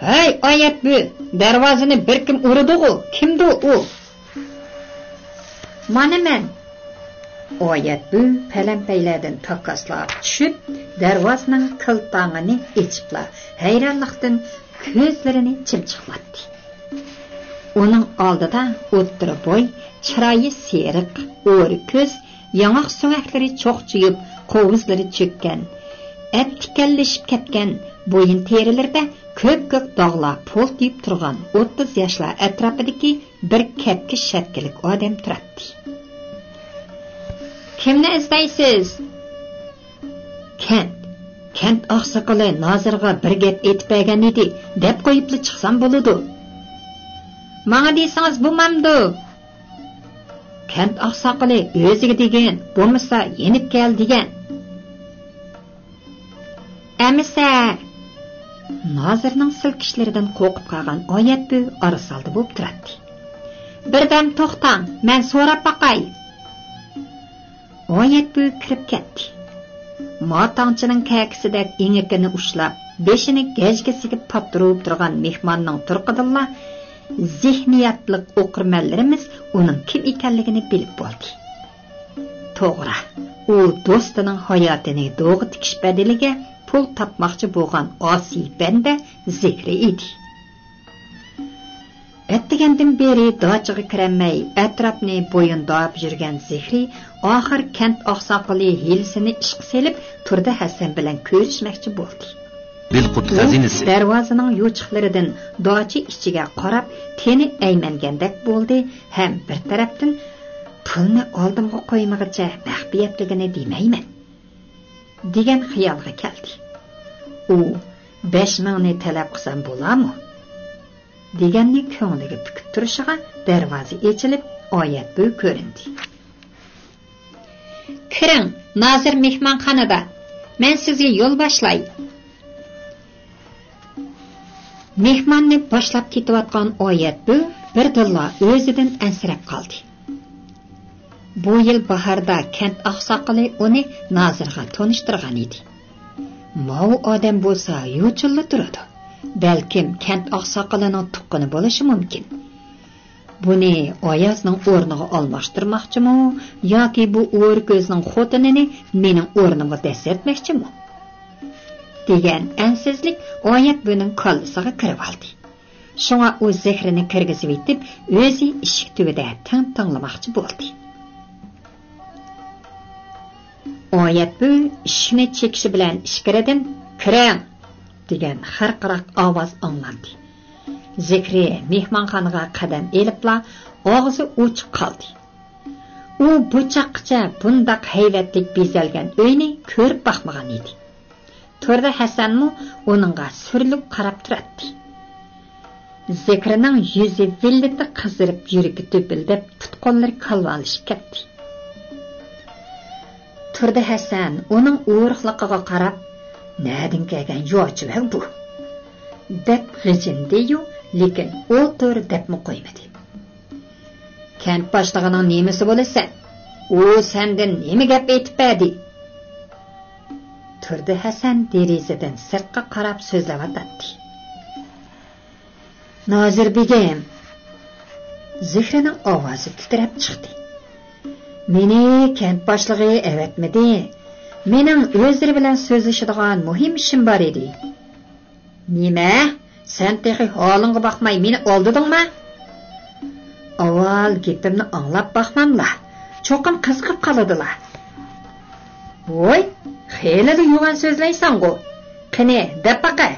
ھەي، ئايەت بۈ! دەرۋازىنى بىر كىم ئۇرىدىغۇ؟ كىمدۇ ئۇ؟ مانا مەن! ئايەت بۈ پەلەمپەيلەردىن تاكاسلاپ چۈشۈپ، دەرۋازىنىڭ كىلتاڭىنى ئېچىپلا، ھەيرانلىقتىن كۆزلىرىنى چىمچىقلاتتى. ئۇنىڭ ئالدىدا ئوتتۇرا بوي، چىرايى سېرىق، ئورا كۆز، ياڭاق سۆڭەكلىرى چوقچىيىپ، قوۋۇزلىرى چۆككەن، ئەپ تىكەنلىشىپ كەتكەن، بويۇن تېرىلىرىدە كۆپكۆك داغلار پۇلتىيىپ تۇرغان ئوتتۇز ياشلار ئەتراپىدىكى بىر كەپكە شەپكىلىك ئادەم تۇراتتى. كىمنى ئىزدەيسىز؟ كەنت، كەنت ئاقساقىلى نازىرغا بىر گەپ ئېيتىپ بەرگەن ئىدى، دەپ قويۇپلا چىقسام بولىدۇ. ماڭا دېسىڭىز بولمامدۇ؟ كەنت ئاقساقىلى ئۆزىگە دېگىن، بولمىسا يېنىپ كەل دېگەن. ئەمىسە! نازىرنىڭ سىلكىشلىرىدىن قورقۇپ قالغان ئايەت بۈ ئارىسالدى بولۇپ تۇراتتى. بىردەم توختاڭ، مەن سوراپ باقاي. ئايەت بۈ كىرىپ كەتتى. ماتاڭچىنىڭ كەكىسىدەك ئېڭىكىنى ئۇشلاپ، بېشىنى گەجگىسىگە پاتتۇرۇپ تۇرغان مېھماننىڭ تۇرقىدىنلا زېھنىياتلىق ئوقۇرمەنلىرىمىز ئۇنىڭ كىم ئىكەنلىكىنى بىلىپ بولدى. توغرا، ئۇ دوستىنىڭ ھاياتىنى دوغا تىكىش بەدىلىگە پۇل تاپماقچى بولغان ئاسىي بەندە زېھرى ئىدى. ئەتىگەندىن بېرى داچىغا كىرەلمەي، ئەتراپنى بويۇنداپ يۈرگەن زېھرى ئاخىر كەنت ئاقساقىلى ھىيلىسىنى ئىشقا سېلىپ، تۇردى ھەسەن بىلەن كۆرۈشمەكچى بولدى. بىلقۇت ئۇ خەزىنىسى. دەرۋازىنىڭ يوچۇقلىرىدىن داچا ئىچىگە قاراپ تېنى ئەيمەنگەندەك بولدى ھەم بىر تەرەپتىن، «پۇلنى ئالدىمغا قويمىغىچە مەخپىيەتلىكىنى دېمەيمەن» دېگەن خىيالغا كەلدى. ئۇ، «بەش مىڭنى تەلەپ قىلسام بولامۇ؟» دېگەننى كۆڭلىگە پۈكۈپ تۇرۇشىغا دەرۋازا ئېچىلىپ، ئايەت بۈۋى كۆرۈندى. «كىرىڭ، نازىر مېھمانخانىدا. مەن سىزگە يول باشلاي.» مېھماننى باشلاپ كېتىۋاتقان ئايەت بۈۋى بىردىنلا ئۆزىدىن ئەنسىرەپ قالدى. بۇ يىل باھاردا كەنت ئاقساقىلى ئۇنى نازىرغا تونۇشتۇرغان ئىدى. ماۋۇ ئادەم بولسا يوچۇنلا تۇرىدۇ. بەلكىم كەنت ئاقساقىلىنىڭ تۇغقىنى بولۇشى مۇمكىن. بۇنى ئايازنىڭ ئورنىغا ئالماشتۇرماقچىمۇ ياكى بۇ ئورا كۆزنىڭ خوتۇنىنى مېنىڭ ئورنۇمغا دەسسەتمەكچىمۇ؟ دېگەن ئەنسىزلىك ئايەت بۈۋىنىڭ كاللىسىغا كىرىۋالدى. شۇڭا ئۇ زېھرىنى كىرگۈزۈۋېتىپ، ئۆزى ئىشىك تۈۋىدە تىڭ تىڭلىماقچى بولدى. ئايەت بۈۋى ئىشىكنى چېكىشى بىلەن ئىچكىرىدىن، «كىرىڭ!» دېگەن خىرقىراق ئاۋاز ئاڭلاندى. زېھرى مېھمانخانىغا قەدەم ئېلىپلا، ئاغزى ئوچۇق قالدى. ئۇ بۇ چاغقىچە بۇنداق ھەيۋەتلىك بېزەلگەن ئۆينى كۆرۈپ باقمىغان ئىدى. تۇردى ھەسەنمۇ ئۇنىڭغا سۈرۈلۈپ قاراپ تۇراتتى. زېھرىنىڭ يۈزى ۋىللىتى قىزىرىپ، يۈرىكى دۈپۈلدەپ، پۇت-قوللىرى كالۋالىشىپ كەتتى. تۇردى ھەسەن ئۇنىڭ ئورۇقلۇقىغا قاراپ، «نەدىن كەلگەن ياچىۋەگ بۇ؟» دەپ غىجىندىيۇ، لېكىن «ئولتۇر» دەپمۇ قويمىدى. «كەنت باشلىقىنىڭ نېمىسى بولىسەن؟ ئۇ سەندىن نېمە گەپ ئېيتىپ بەردى؟» تۇردى ھەسەن دېرىزىدىن سىرتقا قاراپ سۆزلەۋاتاتتى. «نازىر بېگىم!» زېھرىنىڭ ئاۋازى تىترەپ چىقتى. «مېنى كەنت باشلىقى ئەۋەتمىدى. مېنىڭ ئۆزلىرى بىلەن سۆزلىشىدىغان مۇھىم ئىشىم بار ئىدى.» «نېمە؟ سەن تېخى ھالىڭغا باقماي مېنى ئالدىدىڭما؟» «ئاۋۋال گېپىمنى ئاڭلاپ باقماملا، چوقۇم قىزىقىپ قالىدىلا.» «ۋوي، خېلىلا يوغان سۆزلەيسەنغۇ. قېنى، دەپ باقە.»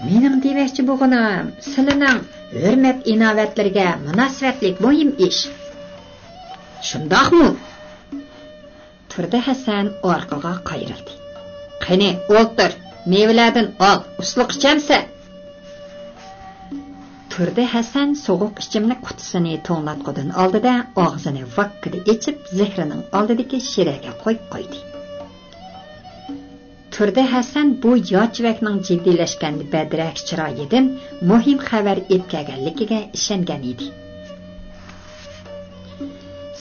«مېنىڭ دېمەكچى بولغىنىم، سىلىنىڭ ھۆرمەت-ئىناۋەتلىرىگە مۇناسىۋەتلىك مۇھىم ئىش.» «شۇنداقمۇ؟» تۇردى ھەسەن ئارقىغا قايرىلدى. «قېنى، ئولتۇر، مېۋىلەردىن ئال، ئۇسسۇلۇق ئىچەمسەن؟» تۇردى ھەسەن سوغۇق ئىچىملىك قۇتىسىنى توڭلاتقۇدىن ئالدى-دە، ئاغزىنى ۋاككىدە ئېچىپ، زېھرىنىڭ ئالدىدىكى شىرەگە قويۇپ قويدى. تۇردى ھەسەن بۇ ياچىۋەكنىڭ جىددىيلەشكەن بەدرەك چىرايىدىن مۇھىم خەۋەر ئېلىپ كەلگەنلىكىگە ئىشەنگەن ئىدى.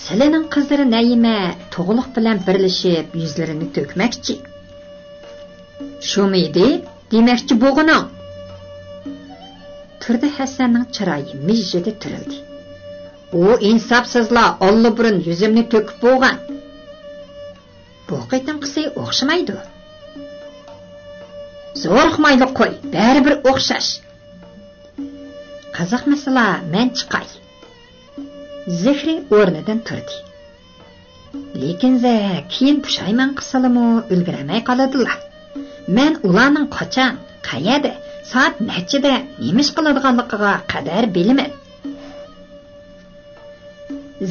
«سىلىنىڭ قىزلىرى نەيىمە تۇغلۇق بىلەن بىرلىشىپ يۈزلىرىنى تۆكمەكچى.» «شۇمىدى دېمەكچى بولغىنىڭ؟» تۇردى ھەسەننىڭ چىرايى مىژژىدە تۈرۈلدى. «ئۇ ئىنساپسىزلا ئاللىبۇرۇن يۈزۈمنى تۆكۈپ بولغان.» «بۇ قېتىمقىسى ئوخشىمايدۇ.» «زورۇقمايلى قوي، بەرىبىر ئوخشاش.» «قىزىقمىسىلا، مەن چىقاي.» زېھرى ئورنىدىن تۇردى. لېكىن زە كېيىن پۇشايمان قىلسىلىمۇ ئۈلگۈرەلمەي قالىدىلا. مەن ئۇلارنىڭ قاچان، قەيەردە، سائەت نەچچىدە نېمە ئىش قىلىدىغانلىقىغا قەدەر بىلىمەن.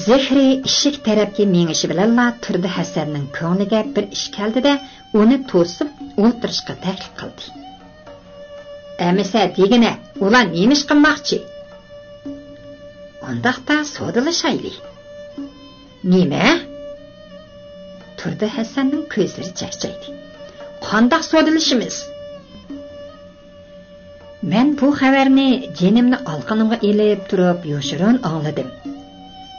زېھرى ئىشىك تەرەپكە مېڭىشى بىلەنلا تۇردى ھەسەننىڭ كۆڭلىگە بىر ئىش كەلدى-دە، ئۇنى توسۇپ ئولتۇرۇشقا تەكلىپ قىلدى. ئەمىسە دېگىنە، ئۇلار نېمە ئىش قىلماقچى؟ ئۇنداقتا سودىلىشايلى. نېمە؟ تۇردى ھەسەننىڭ كۆزلىرى چەكچەيدى. قانداق سودىلىشىمىز؟ مەن بۇ خەۋەرنى جېنىمنى ئالىقىنىمغا ئېلىپ تۇرۇپ يوشۇرۇن ئاڭلىدىم.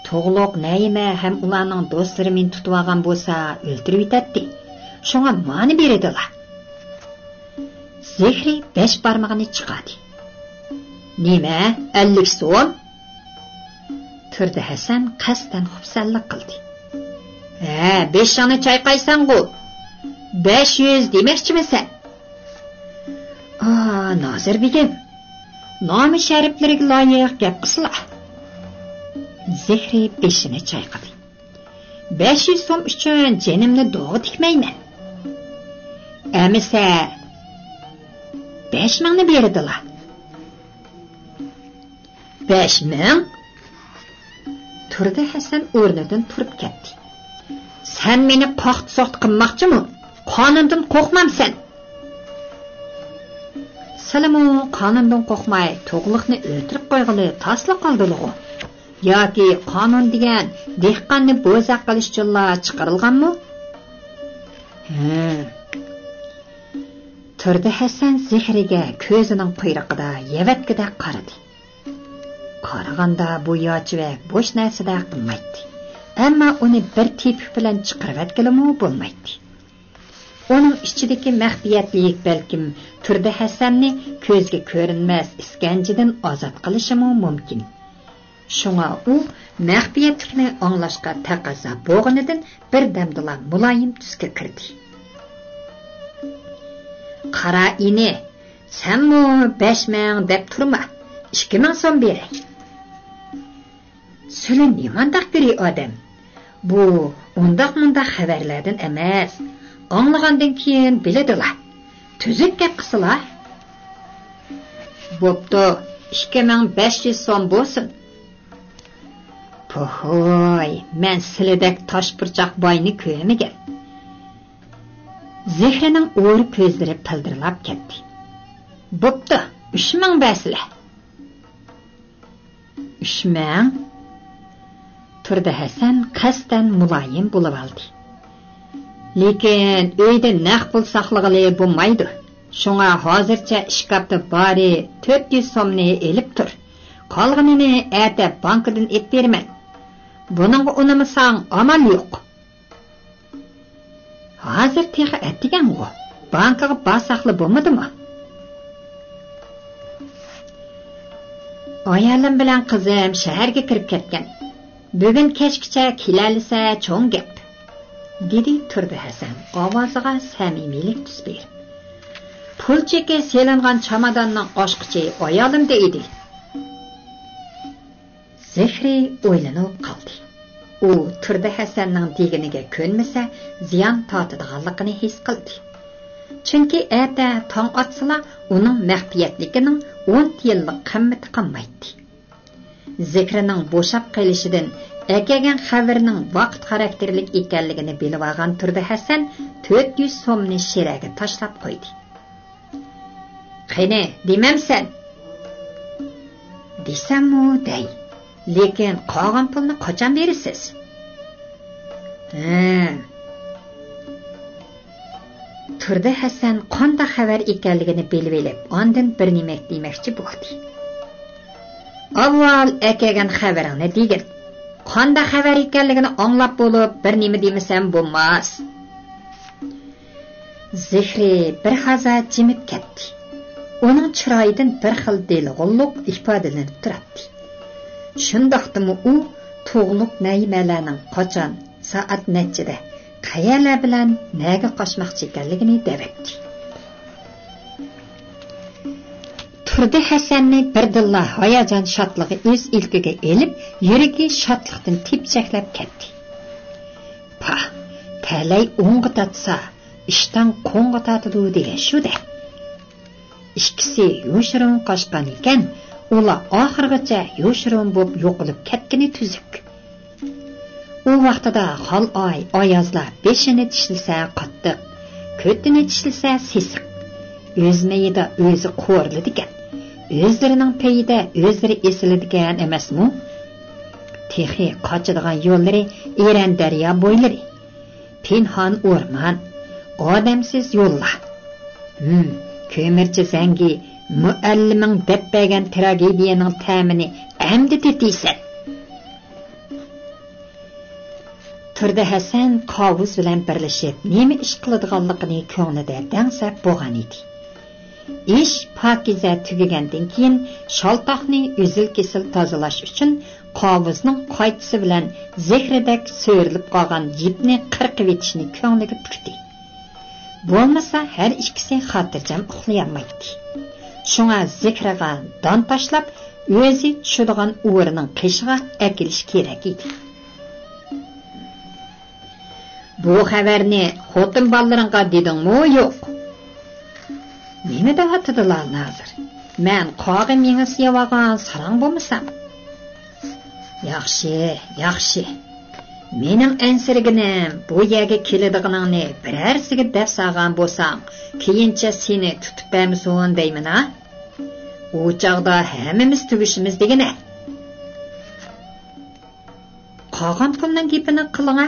تۇغلۇق نەيىمە ھەم ئۇلارنىڭ دوستلىرى مېنى تۇتۇۋالغان بولسا ئۆلتۈرۈۋېتەتتى. شۇڭا مانى بېرىدىلا. زېھرى بەش بارمىقىنى چىقاردى. نېمە، ئەللىك سوم؟ تۇردى ھەسەن قەستەن خۇپسەنلىك قىلدى. ھە، بېشىڭنى چايقايسەنغۇ. بەش يۈز دېمەكچىمىسەن؟ ئا، نازىر بېگىم، نامى شەرىپلىرىگە لايىق گەپ قىلسىلا. زېھرى بېشىنى چايقىدى. بەش يۈز سوم ئۈچۈن جېنىمنى دوغا تىكمەيمەن. ئەمىسە، بەش مىڭنى بېرىدىلا. بەش مىڭ؟ تۇردى ھەسەن ئورنىدىن تۇرۇپ كەتتى. سەن مېنى پاختا-سوختا قىلماقچىمۇ؟ قانۇندىن قورقمامسەن؟ سىلىمۇ قانۇندىن قورقماي تۇغلۇقنى ئۆلتۈرۈپ قويغىلى تاسلا قالدىلىغۇ؟ ياكى قانۇن دېگەن دېھقاننى بوزەك قىلىش ئۈچۈنلا چىقىرىلغانمۇ؟ ھە. تۇردى ھەسەن زېھرىگە كۆزىنىڭ قۇيرۇقىدا يەۋەتكۈدەك قارىدى. قارىغاندا بۇ ياچىۋەك بوش نەرسىدەك قىلمايتتى. ئەمما ئۇنى بىر تېپىك بىلەن چىقىرىۋەتكىلىمۇ بولمايتتى. ئۇنىڭ ئىچىدىكى مەخپىيەتلىك بەلكىم تۇردى ھەسەننى كۆزگە كۆرۈنمەس ئىسكەنجىدىن ئازاد قىلىشىمۇ مۇمكىن. شۇڭا ئۇ مەخپىيەتلىكنى ئاڭلاشقا تەقەززا بولغىنىدىن بىردەمدىلا مۇلايىم تۈسكە كىردى. قارا ئىنى، سەنمۇ بەش مىڭ دەپ تۇرما، ئىككى مىڭ سوم بېرەي. سىلى نېمانداق گىرى ئادەم؟ بۇ ئۇنداق-مۇنداق خەۋەرلەردىن ئەمەس. ئاڭلىغاندىن كېيىن بىلىدىلا. تۈزۈك گەپ قىلسىلا. بوپتۇ، ئىككى مىڭ بەش يۈز سوم بولسۇن. پوھوي، مەن سىلىدەك تاش پۇرچاق باينى كۆرمىگەن. زېھرىنىڭ ئورا كۆزلىرى پىلدىرلاپ كەتتى. بوپتۇ، ئۈچ مىڭ بەرسىلە. ئۈچ مىڭ؟ تۇردى ھەسەن قەستەن مۇلايىم بولۇۋالدى. لېكىن ئۆيدە نەق پۇل ساقلىغىلى بولمايدۇ. شۇڭا ھازىرچە ئىشكاپتا بارى تۆت يۈز سومنى ئېلىپ تۇر. قالغىنىنى ئەتە بانكىدىن ئېلىپ بېرىمەن. بۇنىڭغا ئۇنىمىساڭ ئامال يوق. ھازىر تېخى ئەتىگەنغۇ، بانكىغا بارساقلا بولمىدىمۇ؟ ئايالىم بىلەن قىزىم شەھەرگە كىرىپ كەتكەن. بۈگۈن كەچكىچە كېلەلىسە چوڭ گەپ، دېدى تۇردى ھەسەن ئاۋازىغا سەمىمىيلىك تۈس بېرىپ. پۇل چېكى سېلىنغان چاماداننىڭ ئاچقۇچى ئايالىمدا ئىدى. زېھرى ئويلىنىپ قالدى. ئۇ تۇردى ھەسەننىڭ دېگىنىگە كۆنمىسە، زىيان تارتىدىغانلىقىنى ھېس قىلدى. چۈنكى ئەتە تاڭ ئاتسىلا، ئۇنىڭ مەخپىيەتلىكىنىڭ ئون تىيىنلىق قىممىتى قالمايتتى. زېھرىنىڭ بوشاپ قېلىشىدىن ئەكەلگەن خەۋىرىنىڭ ۋاقىت خاراكتېرلىك ئىكەنلىكىنى بىلىۋالغان تۇردى ھەسەن تۆت يۈز سومنى شىرەگە تاشلاپ قويدى. قېنى، دېمەمسەن؟ دېسەممۇ دەي. لېكىن قالغان پۇلنى قاچان بېرىسىز؟ ھە. تۇردى ھەسەن قانداق خەۋەر ئىكەنلىكىنى بىلىۋېلىپ، ئاندىن بىر نېمە دېمەكچى بولدى. ئاۋۋال ئەكەلگەن خەۋىرىڭنى دېگىن. قانداق خەۋەر ئىكەنلىكىنى ئاڭلاپ بولۇپ، بىر نېمە دېمىسەم بولماس. زېھرى بىر ھازا جىمىپ كەتتى. ئۇنىڭ چىرايىدىن بىر خىل دېلىغۇللۇق ئىپادىلىنىپ تۇراتتى. شۇنداقتىمۇ ئۇ تۇغلۇق نەيىمەلەرنىڭ قاچان، سائەت نەچچىدە، قەيەرلەر بىلەن نەگە قاچماقچى ئىكەنلىكىنى دەۋەتتى. تۇردى ھەسەننى بىردىنلا ھاياجان شادلىقى ئۆز ئىلكىگە ئېلىپ، يۈرىكى شادلىقتىن تېپچەكلەپ كەتتى. پاھ، تەلەي ئوڭغا تارتسا، ئىشتان قوڭغا تارتىدۇ دېگەن شۇ-دە. ئىككىسى يوشۇرۇن قاچقان ئىكەن، ئۇلار ئاخىرغىچە يوشۇرۇن بولۇپ يوقىلىپ كەتكىنى تۈزۈك. ئۇ ۋاقتىدا خالئاي، ئايازلار بېشىنى چىشلىسە قاتتىق، كۆتىنى چىشلىسە سېسىق. ئۆز مېيىدا ئۆزى قورۇلىدىكەن، ئۆزلىرىنىڭ پېيىدە ئۆزلىرى ئېسىلىدىكەن ئەمەسمۇ؟ تېخى قاچىدىغان يوللىرى ئېرەن دەريا بويلىرى، پىنھان ئورمان، ئادەمسىز يوللار. ھىم، كۆمۈرچى زەڭگى، مۇئەللىمىڭ دەپ بەرگەن تراگېدىيەنىڭ تەمىنى ئەمدى تېتىيسەن. تۇردى ھەسەن قاۋۇز بىلەن بىرلىشىپ نېمە ئىش قىلىدىغانلىقىنى كۆڭلىدە دەڭسەپ بولغان ئىدى. ئىش پاكىزە تۈگىگەندىن كېيىن، شالتاقنى ئۈزۈل-كېسىل تازىلاش ئۈچۈن قاۋۇزنىڭ قايتىسى بىلەن زېھرىدەك سۆرىلىپ قالغان يىپنى قىرقىۋېتىشنى كۆڭلىگە پۈكتى. بولمىسا ھەر ئىككىسى خاتىرجەم ئۇخلىيالمايتتى. شۇڭا زېھرىغا دان تاشلاپ، ئۆزى چۈشىدىغان ئورىنىڭ قېشىغا ئەكېلىش كېرەك ئىدى. بۇ خەۋەرنى خوتۇن بالىلىرىڭغا دېدىڭمۇ يوق؟ نېمە دەۋاتىدىلا نازىر؟ مەن قاغا مېڭىسى يەۋالغان ساراڭ بولمىسام؟ ياخشى، ياخشى. مېنىڭ ئەنسىرىگىنىم، بۇ يەرگە كېلىدىغىنىڭنى بىرەرسىگە دەپ سالغان بولساڭ، كېيىنچە سېنى تۇتۇپ بەرمىسۇن دەيمەن ھا. ئۇ چاغدا ھەممىمىز تۈگىشىمىز دېگىنە. قالغان پۇلنىڭ گېپىنى قىلىڭە.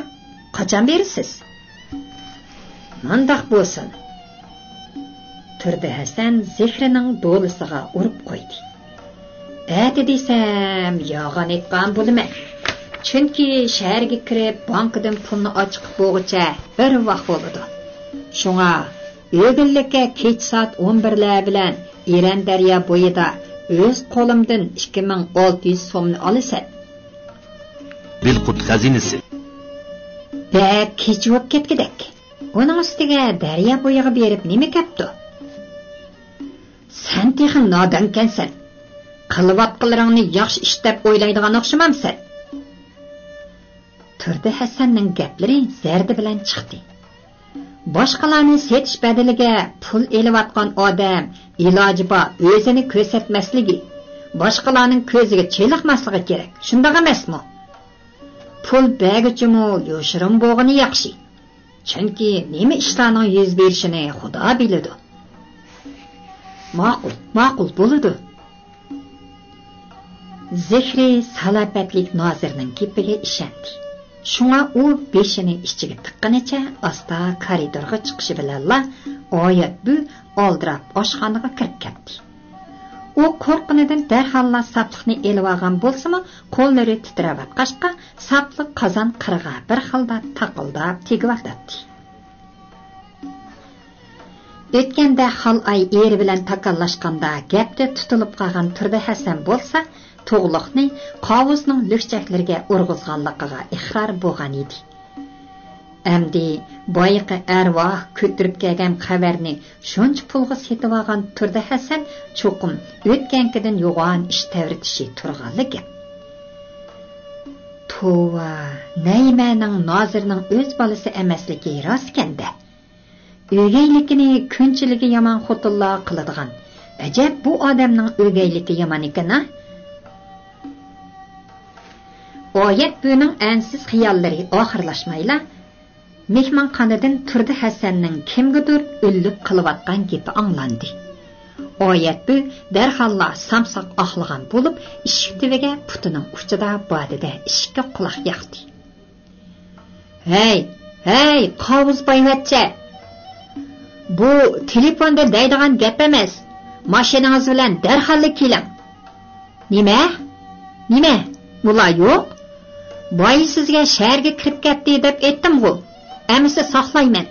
قاچان بېرىسىز؟ مۇنداق بولسۇن. تۇردى ھەسەن زېھرىنىڭ دولىسىغا ئۇرۇپ قويدى. ئەتە دېسەم يالغان ئېيتقان بولىمەن. چۈنكى شەھەرگە كىرىپ بانكىدىن پۇلنى ئاچىقىپ بولغۇچە بىر ۋاق بولىدۇ. شۇڭا ئۆگۈنلۈككە كېچە سائەت ئون بىرلەر بىلەن ئېرەن دەريا بويىدا ئۆز قولۇمدىن ئىككى مىڭ ئالتە يۈز سومنى ئالىسەن. بىلقۇت خەزىنىسى. بەك كېچە بولۇپ كەتكۈدەك. ئۇنىڭ ئۈستىگە دەريا بويىغا بېرىپ نېمە كەپتۇ؟ سەن تېخى نادانكەنسەن. قىلىۋاتقىنىڭنى ياخشى ئىش دەپ ئويلايدىغان ئوخشىمامسەن؟ تۇردى ھەسەننىڭ گەپلىرى زەردە بىلەن چىقتى. باشقىلارنى سېتىش بەدىلىگە پۇل ئېلىۋاتقان ئادەم ئىلاجى بار ئۆزىنى كۆرسەتمەسلىكى، باشقىلارنىڭ كۆزىگە چېلىقماسلىقى كېرەك، شۇنداق ئەمەسمۇ؟ پۇل بەرگۈچىمۇ يوشۇرۇن بولغىنى ياخشى. چۈنكى نېمە ئىشلارنىڭ يۈز بېرىشىنى خۇدا بىلىدۇ. ماقۇل، ماقۇل، بولىدۇ. زېھرى سالاپەتلىك نازىرنىڭ گېپىگە ئىشەندى. شۇڭا ئۇ بېشىنى ئىچىگە تىققىنىچە ئاستا كارىدورغا چىقىشى بىلەنلا ئايەتبۈ ئالدىراپ ئاشخانىغا كىرىپ كەتتى. ئۇ قورققىنىدىن دەرھاللا ساپلىقنى ئېلىۋالغان بولسىمۇ، قوللىرى تىترەۋاتقاچقا، ساپلىق قازان قىرىغا بىر خىلدا تاقىلداپ تېگىۋاتاتتى. ئۆتكەندە خالئاي ئېرى بىلەن تاكاللاشقاندا گەپتە تۇتۇلۇپ قالغان تۇردى ھەسەن بولسا، تۇغلۇقنى قاۋۇزنىڭ لۈكچەكلىرىگە ئۇرغۇزغانلىقىغا ئىقرار بولغان ئىدى. ئەمدى بايىقى ئەرۋاھ كۆتۈرۈپ كەلگەن خەۋەرنى شۇنچە پۇلغا سېتىۋالغان تۇردى ھەسەن چوقۇم ئۆتكەنكىدىن يوغان ئىش تەۋرىتىشى تۇرغانلا گەپ. توۋا، نەيمەنىڭ نازىرنىڭ ئۆز بالىسى ئەمەسلىكى راستكەن-دە. ئۆگەيلىكىنى كۈنچىلىكى يامان خوتۇنلار قىلىدىغان. ئەجەب، بۇ ئادەمنىڭ ئۆگەيلىكى يامان ئىكەن-ھە. ئايەتبۈنىڭ ئەنسىز خىياللىرى ئاخىرلاشمايلا، مېھمانخانىدىن تۇردى ھەسەننىڭ كىمگىدۇر ئۈنلۈك قىلىۋاتقان گېپى ئاڭلاندى. ئايەتبۈ دەرھاللا سامساق ئاقلىغان بولۇپ، ئىشىك تۈۋىگە پۇتىنىڭ ئۇچىدا بادىدە ئىشىككە قۇلاق ياقتى. ھەي، ھەي، قاۋۇز بايۋەچچە! بۇ تېلېفوندا دەيدىغان گەپ ئەمەس. ماشىنىڭىز بىلەن دەرھاللا كېلىڭ. نېمە؟ نېمە؟ ئۇلار يوق؟ بايا سىزگە شەھەرگە كىرىپ كەتتى دەپ ئېيتتىمغۇ؟ ئەمىسە ساقلايمەن.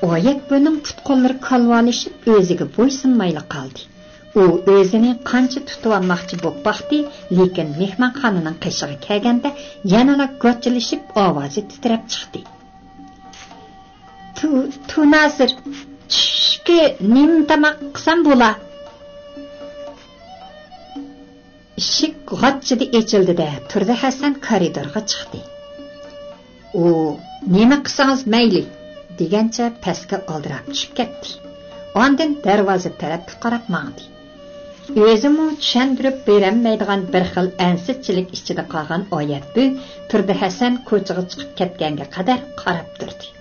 ئايەت بۇنىڭ پۇت-قوللىرى كالۋالىشىپ، ئۆزىگە بويسۇنمايلا قالدى. ئۇ ئۆزىنى قانچە تۇتۇۋالماقچى بولۇپ باقتى، لېكىن مېھمانخانىنىڭ قېشىغا كەلگەندە يەنىلا گاچچىلىشىپ ئاۋازى تىترەپ چىقتى. تو، تو نازىر، چۈشكە نېمە تاماق قىلسام بولا؟ ئىشىك غاچچىدە ئېچىلدى-دە، تۇردى ھەسەن كارىدورغا چىقتى. ئۇ، نېمە قىلسىڭىز مەيلى، دېگەنچە پەسكە ئالدىراپ چۈشۈپ كەتتى. ئاندىن دەرۋازا تەرەپكە قاراپ ماڭدى. ئۆزىمۇ چۈشەندۈرۈپ بېرەلمەيدىغان بىر خىل ئەنسىزچىلىك ئىچىدە قالغان ئايەتبۈ تۇردى ھەسەن كوچىغا چىقىپ كەتكەنگە قەدەر قاراپ تۇردى.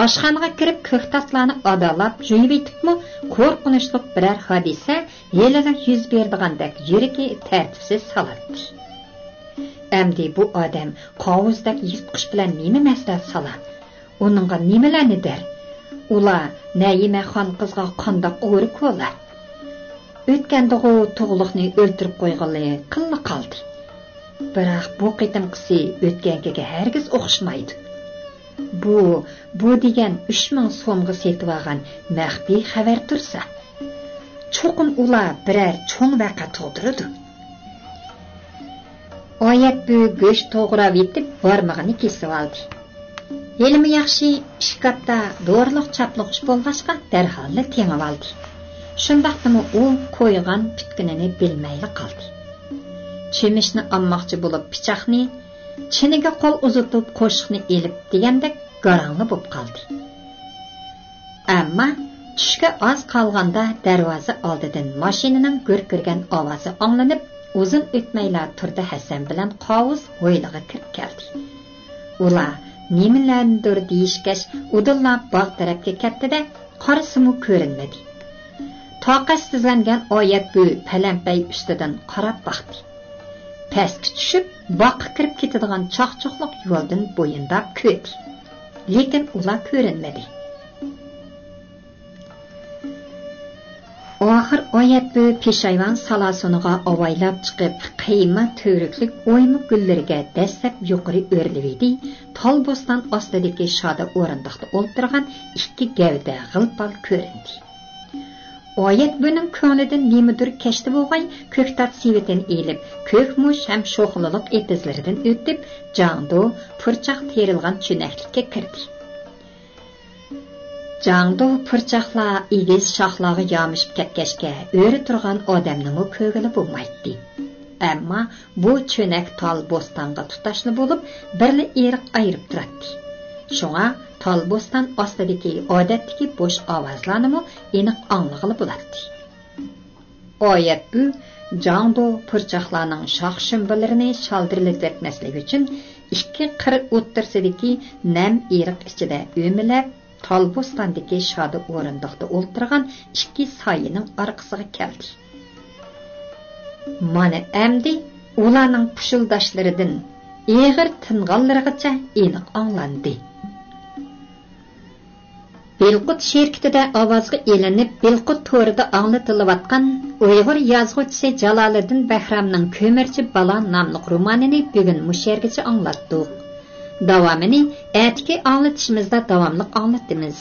ئاشخانىغا كىرىپ، كۆكتاتلارنى ئادالاپ جۇيۇۋېتىپمۇ، قورقۇنچلۇق بىرەر ھادىسە ھېلىلا يۈز بېرىدىغاندەك يۈرىكى تەرتىپسىز سالاتتى. ئەمدى بۇ ئادەم قاۋۇزدەك يىرتقۇچ بىلەن نېمە مەسلىھەت سالار؟ ئۇنىڭغا نېمىلەرنى دەر؟ ئۇلار نەيىمە خانقىزغا قانداق ئورا كولار؟ ئۆتكەندىغۇ تۇغلۇقنى ئۆلتۈرۈپ قويغىلى قىللا قالدى. بىراق بۇ قېتىمقىسى ئۆتكەنكىگە ھەرگىز ئوخشىمايدۇ. بۇ، بۇ دېگەن ئۈچ مىڭ سومغا سېتىۋالغان مەخپىي خەۋەر تۇرسا، چوقۇم ئۇلار بىرەر چوڭ ۋەقە تۇغدۇرىدۇ. ئايەت بۈ گۆش توغراۋېتىپ بارمىقىنى كېسىۋالدى. ھېلىمۇ ياخشى، ئىشكاپتا دورىلىق چاپلىغۇچ بولغاچقا، دەرھاللا تېڭىۋالدى. شۇنداقتىمۇ ئۇ قويغان پۈتكىنىنى بىلمەيلا قالدى. چۆمۈچنى ئالماقچى بولۇپ پىچاقنى، چىنىگە قول ئۇزىتىپ قوشۇقنى ئېلىپ دېگەندەك گاراڭلا بوپ قالدى. ئەمما چۈشكە ئاز قالغاندا دەرۋازا ئالدىدىن ماشىنىنىڭ گۈركىرىگەن ئاۋازى ئاڭلىنىپ، ئۇزۇن ئۆتمەيلا تۇردى ھەسەن بىلەن قاۋۇس ھويلىغا كىرىپ كەلدى. ئۇلار نېمىلەرنىدۇر دېيىشكەچ، ئۇدۇللا باغ تەرەپكە كەتتى-دە، قارىسىمۇ كۆرۈنمىدى. تاقەتسىزلەنگەن ئايەت بۈ پەلەمپەي ئۈستىدىن قاراپ باقتى. پەسكە چۈشۈپ، باغقا كىرىپ كېتىدىغان چاقچۇقلۇق يولدىن بويۇنداپ كۆردى. لېكىن ئۇلار كۆرۈنمىدى. ئاخىر ئايەت بۈ پېشايۋان سالاسۇنىغا ئاۋايلاپ چىقىپ، قىيما تۈۋرۈكلۈك ئويما گۈللىرىگە دەسسەپ يۇقىرى ئۆرلىۋىدى، تال بوستان ئاستىدىكى شادا ئورۇندۇقتا ئولتۇرغان ئىككى گەۋدە غىل-پال كۆرۈندى. ئايەت بۈنىڭ كۆڭلىدىن نېمىدۇر كەچتى بولغاي، كۆكتات سېۋىتىنى ئېلىپ، كۆك مۇچ ھەم شوخلىلىق ئېتىزلىرىدىن ئۆتۈپ، جاڭدۇ پۇرچاق تېرىلغان چۆنەكلىككە كىردى. جاڭدۇ پۇرچاقلار ئېگىز شاخلارغا يامىشىپ كەتكەچكە، ئۆرە تۇرغان ئادەمنىڭمۇ كۆرگىلى بولمايتتى. ئەمما بۇ چۆنەك تال بوستانغا تۇتاشلا بولۇپ، بىرلا ئېرىق ئايرىپ تۇراتتى. شۇڭا تال بوستان ئاستىدىكى ئادەتتىكى بوش ئاۋازلارنىمۇ ئېنىق ئاڭلىغىلى بولاتتى. ئايەت بۈ جاڭدۇ پۇرچاقلارنىڭ شاخ-شۇمبىلىرىنى شالدىرلىتىۋەتمەسلىك ئۈچۈن، ئىككى قىر ئوتتۇرىسىدىكى نەم ئېرىق ئىچىدە ئۆمىلەپ، تال بوستاندىكى شادا ئورۇندۇقتا ئولتۇرغان ئىككى سايىنىڭ ئارقىسىغا كەلدى. مانا ئەمدى ئۇلارنىڭ پۇشۇلداشلىرىدىن ئېغىر تىنغانلىرىغىچە ئېنىق ئاڭلاندى. بىلقۇت شىركىتىدە ئاۋازغا ئېلىنىپ، بىلقۇت تورىدا ئاڭلىتىلىۋاتقان ئۇيغۇر يازغۇچىسى جالالىدىن بەھرامنىڭ كۆمۈرچى بالا ناملىق رومانىنى بۈگۈن مۇشۇ يەرگىچە ئاڭلاتتۇق. داۋامىنى ئەتىكى ئاڭلىتىشىمىزدا داۋاملىق ئاڭلىتىمىز.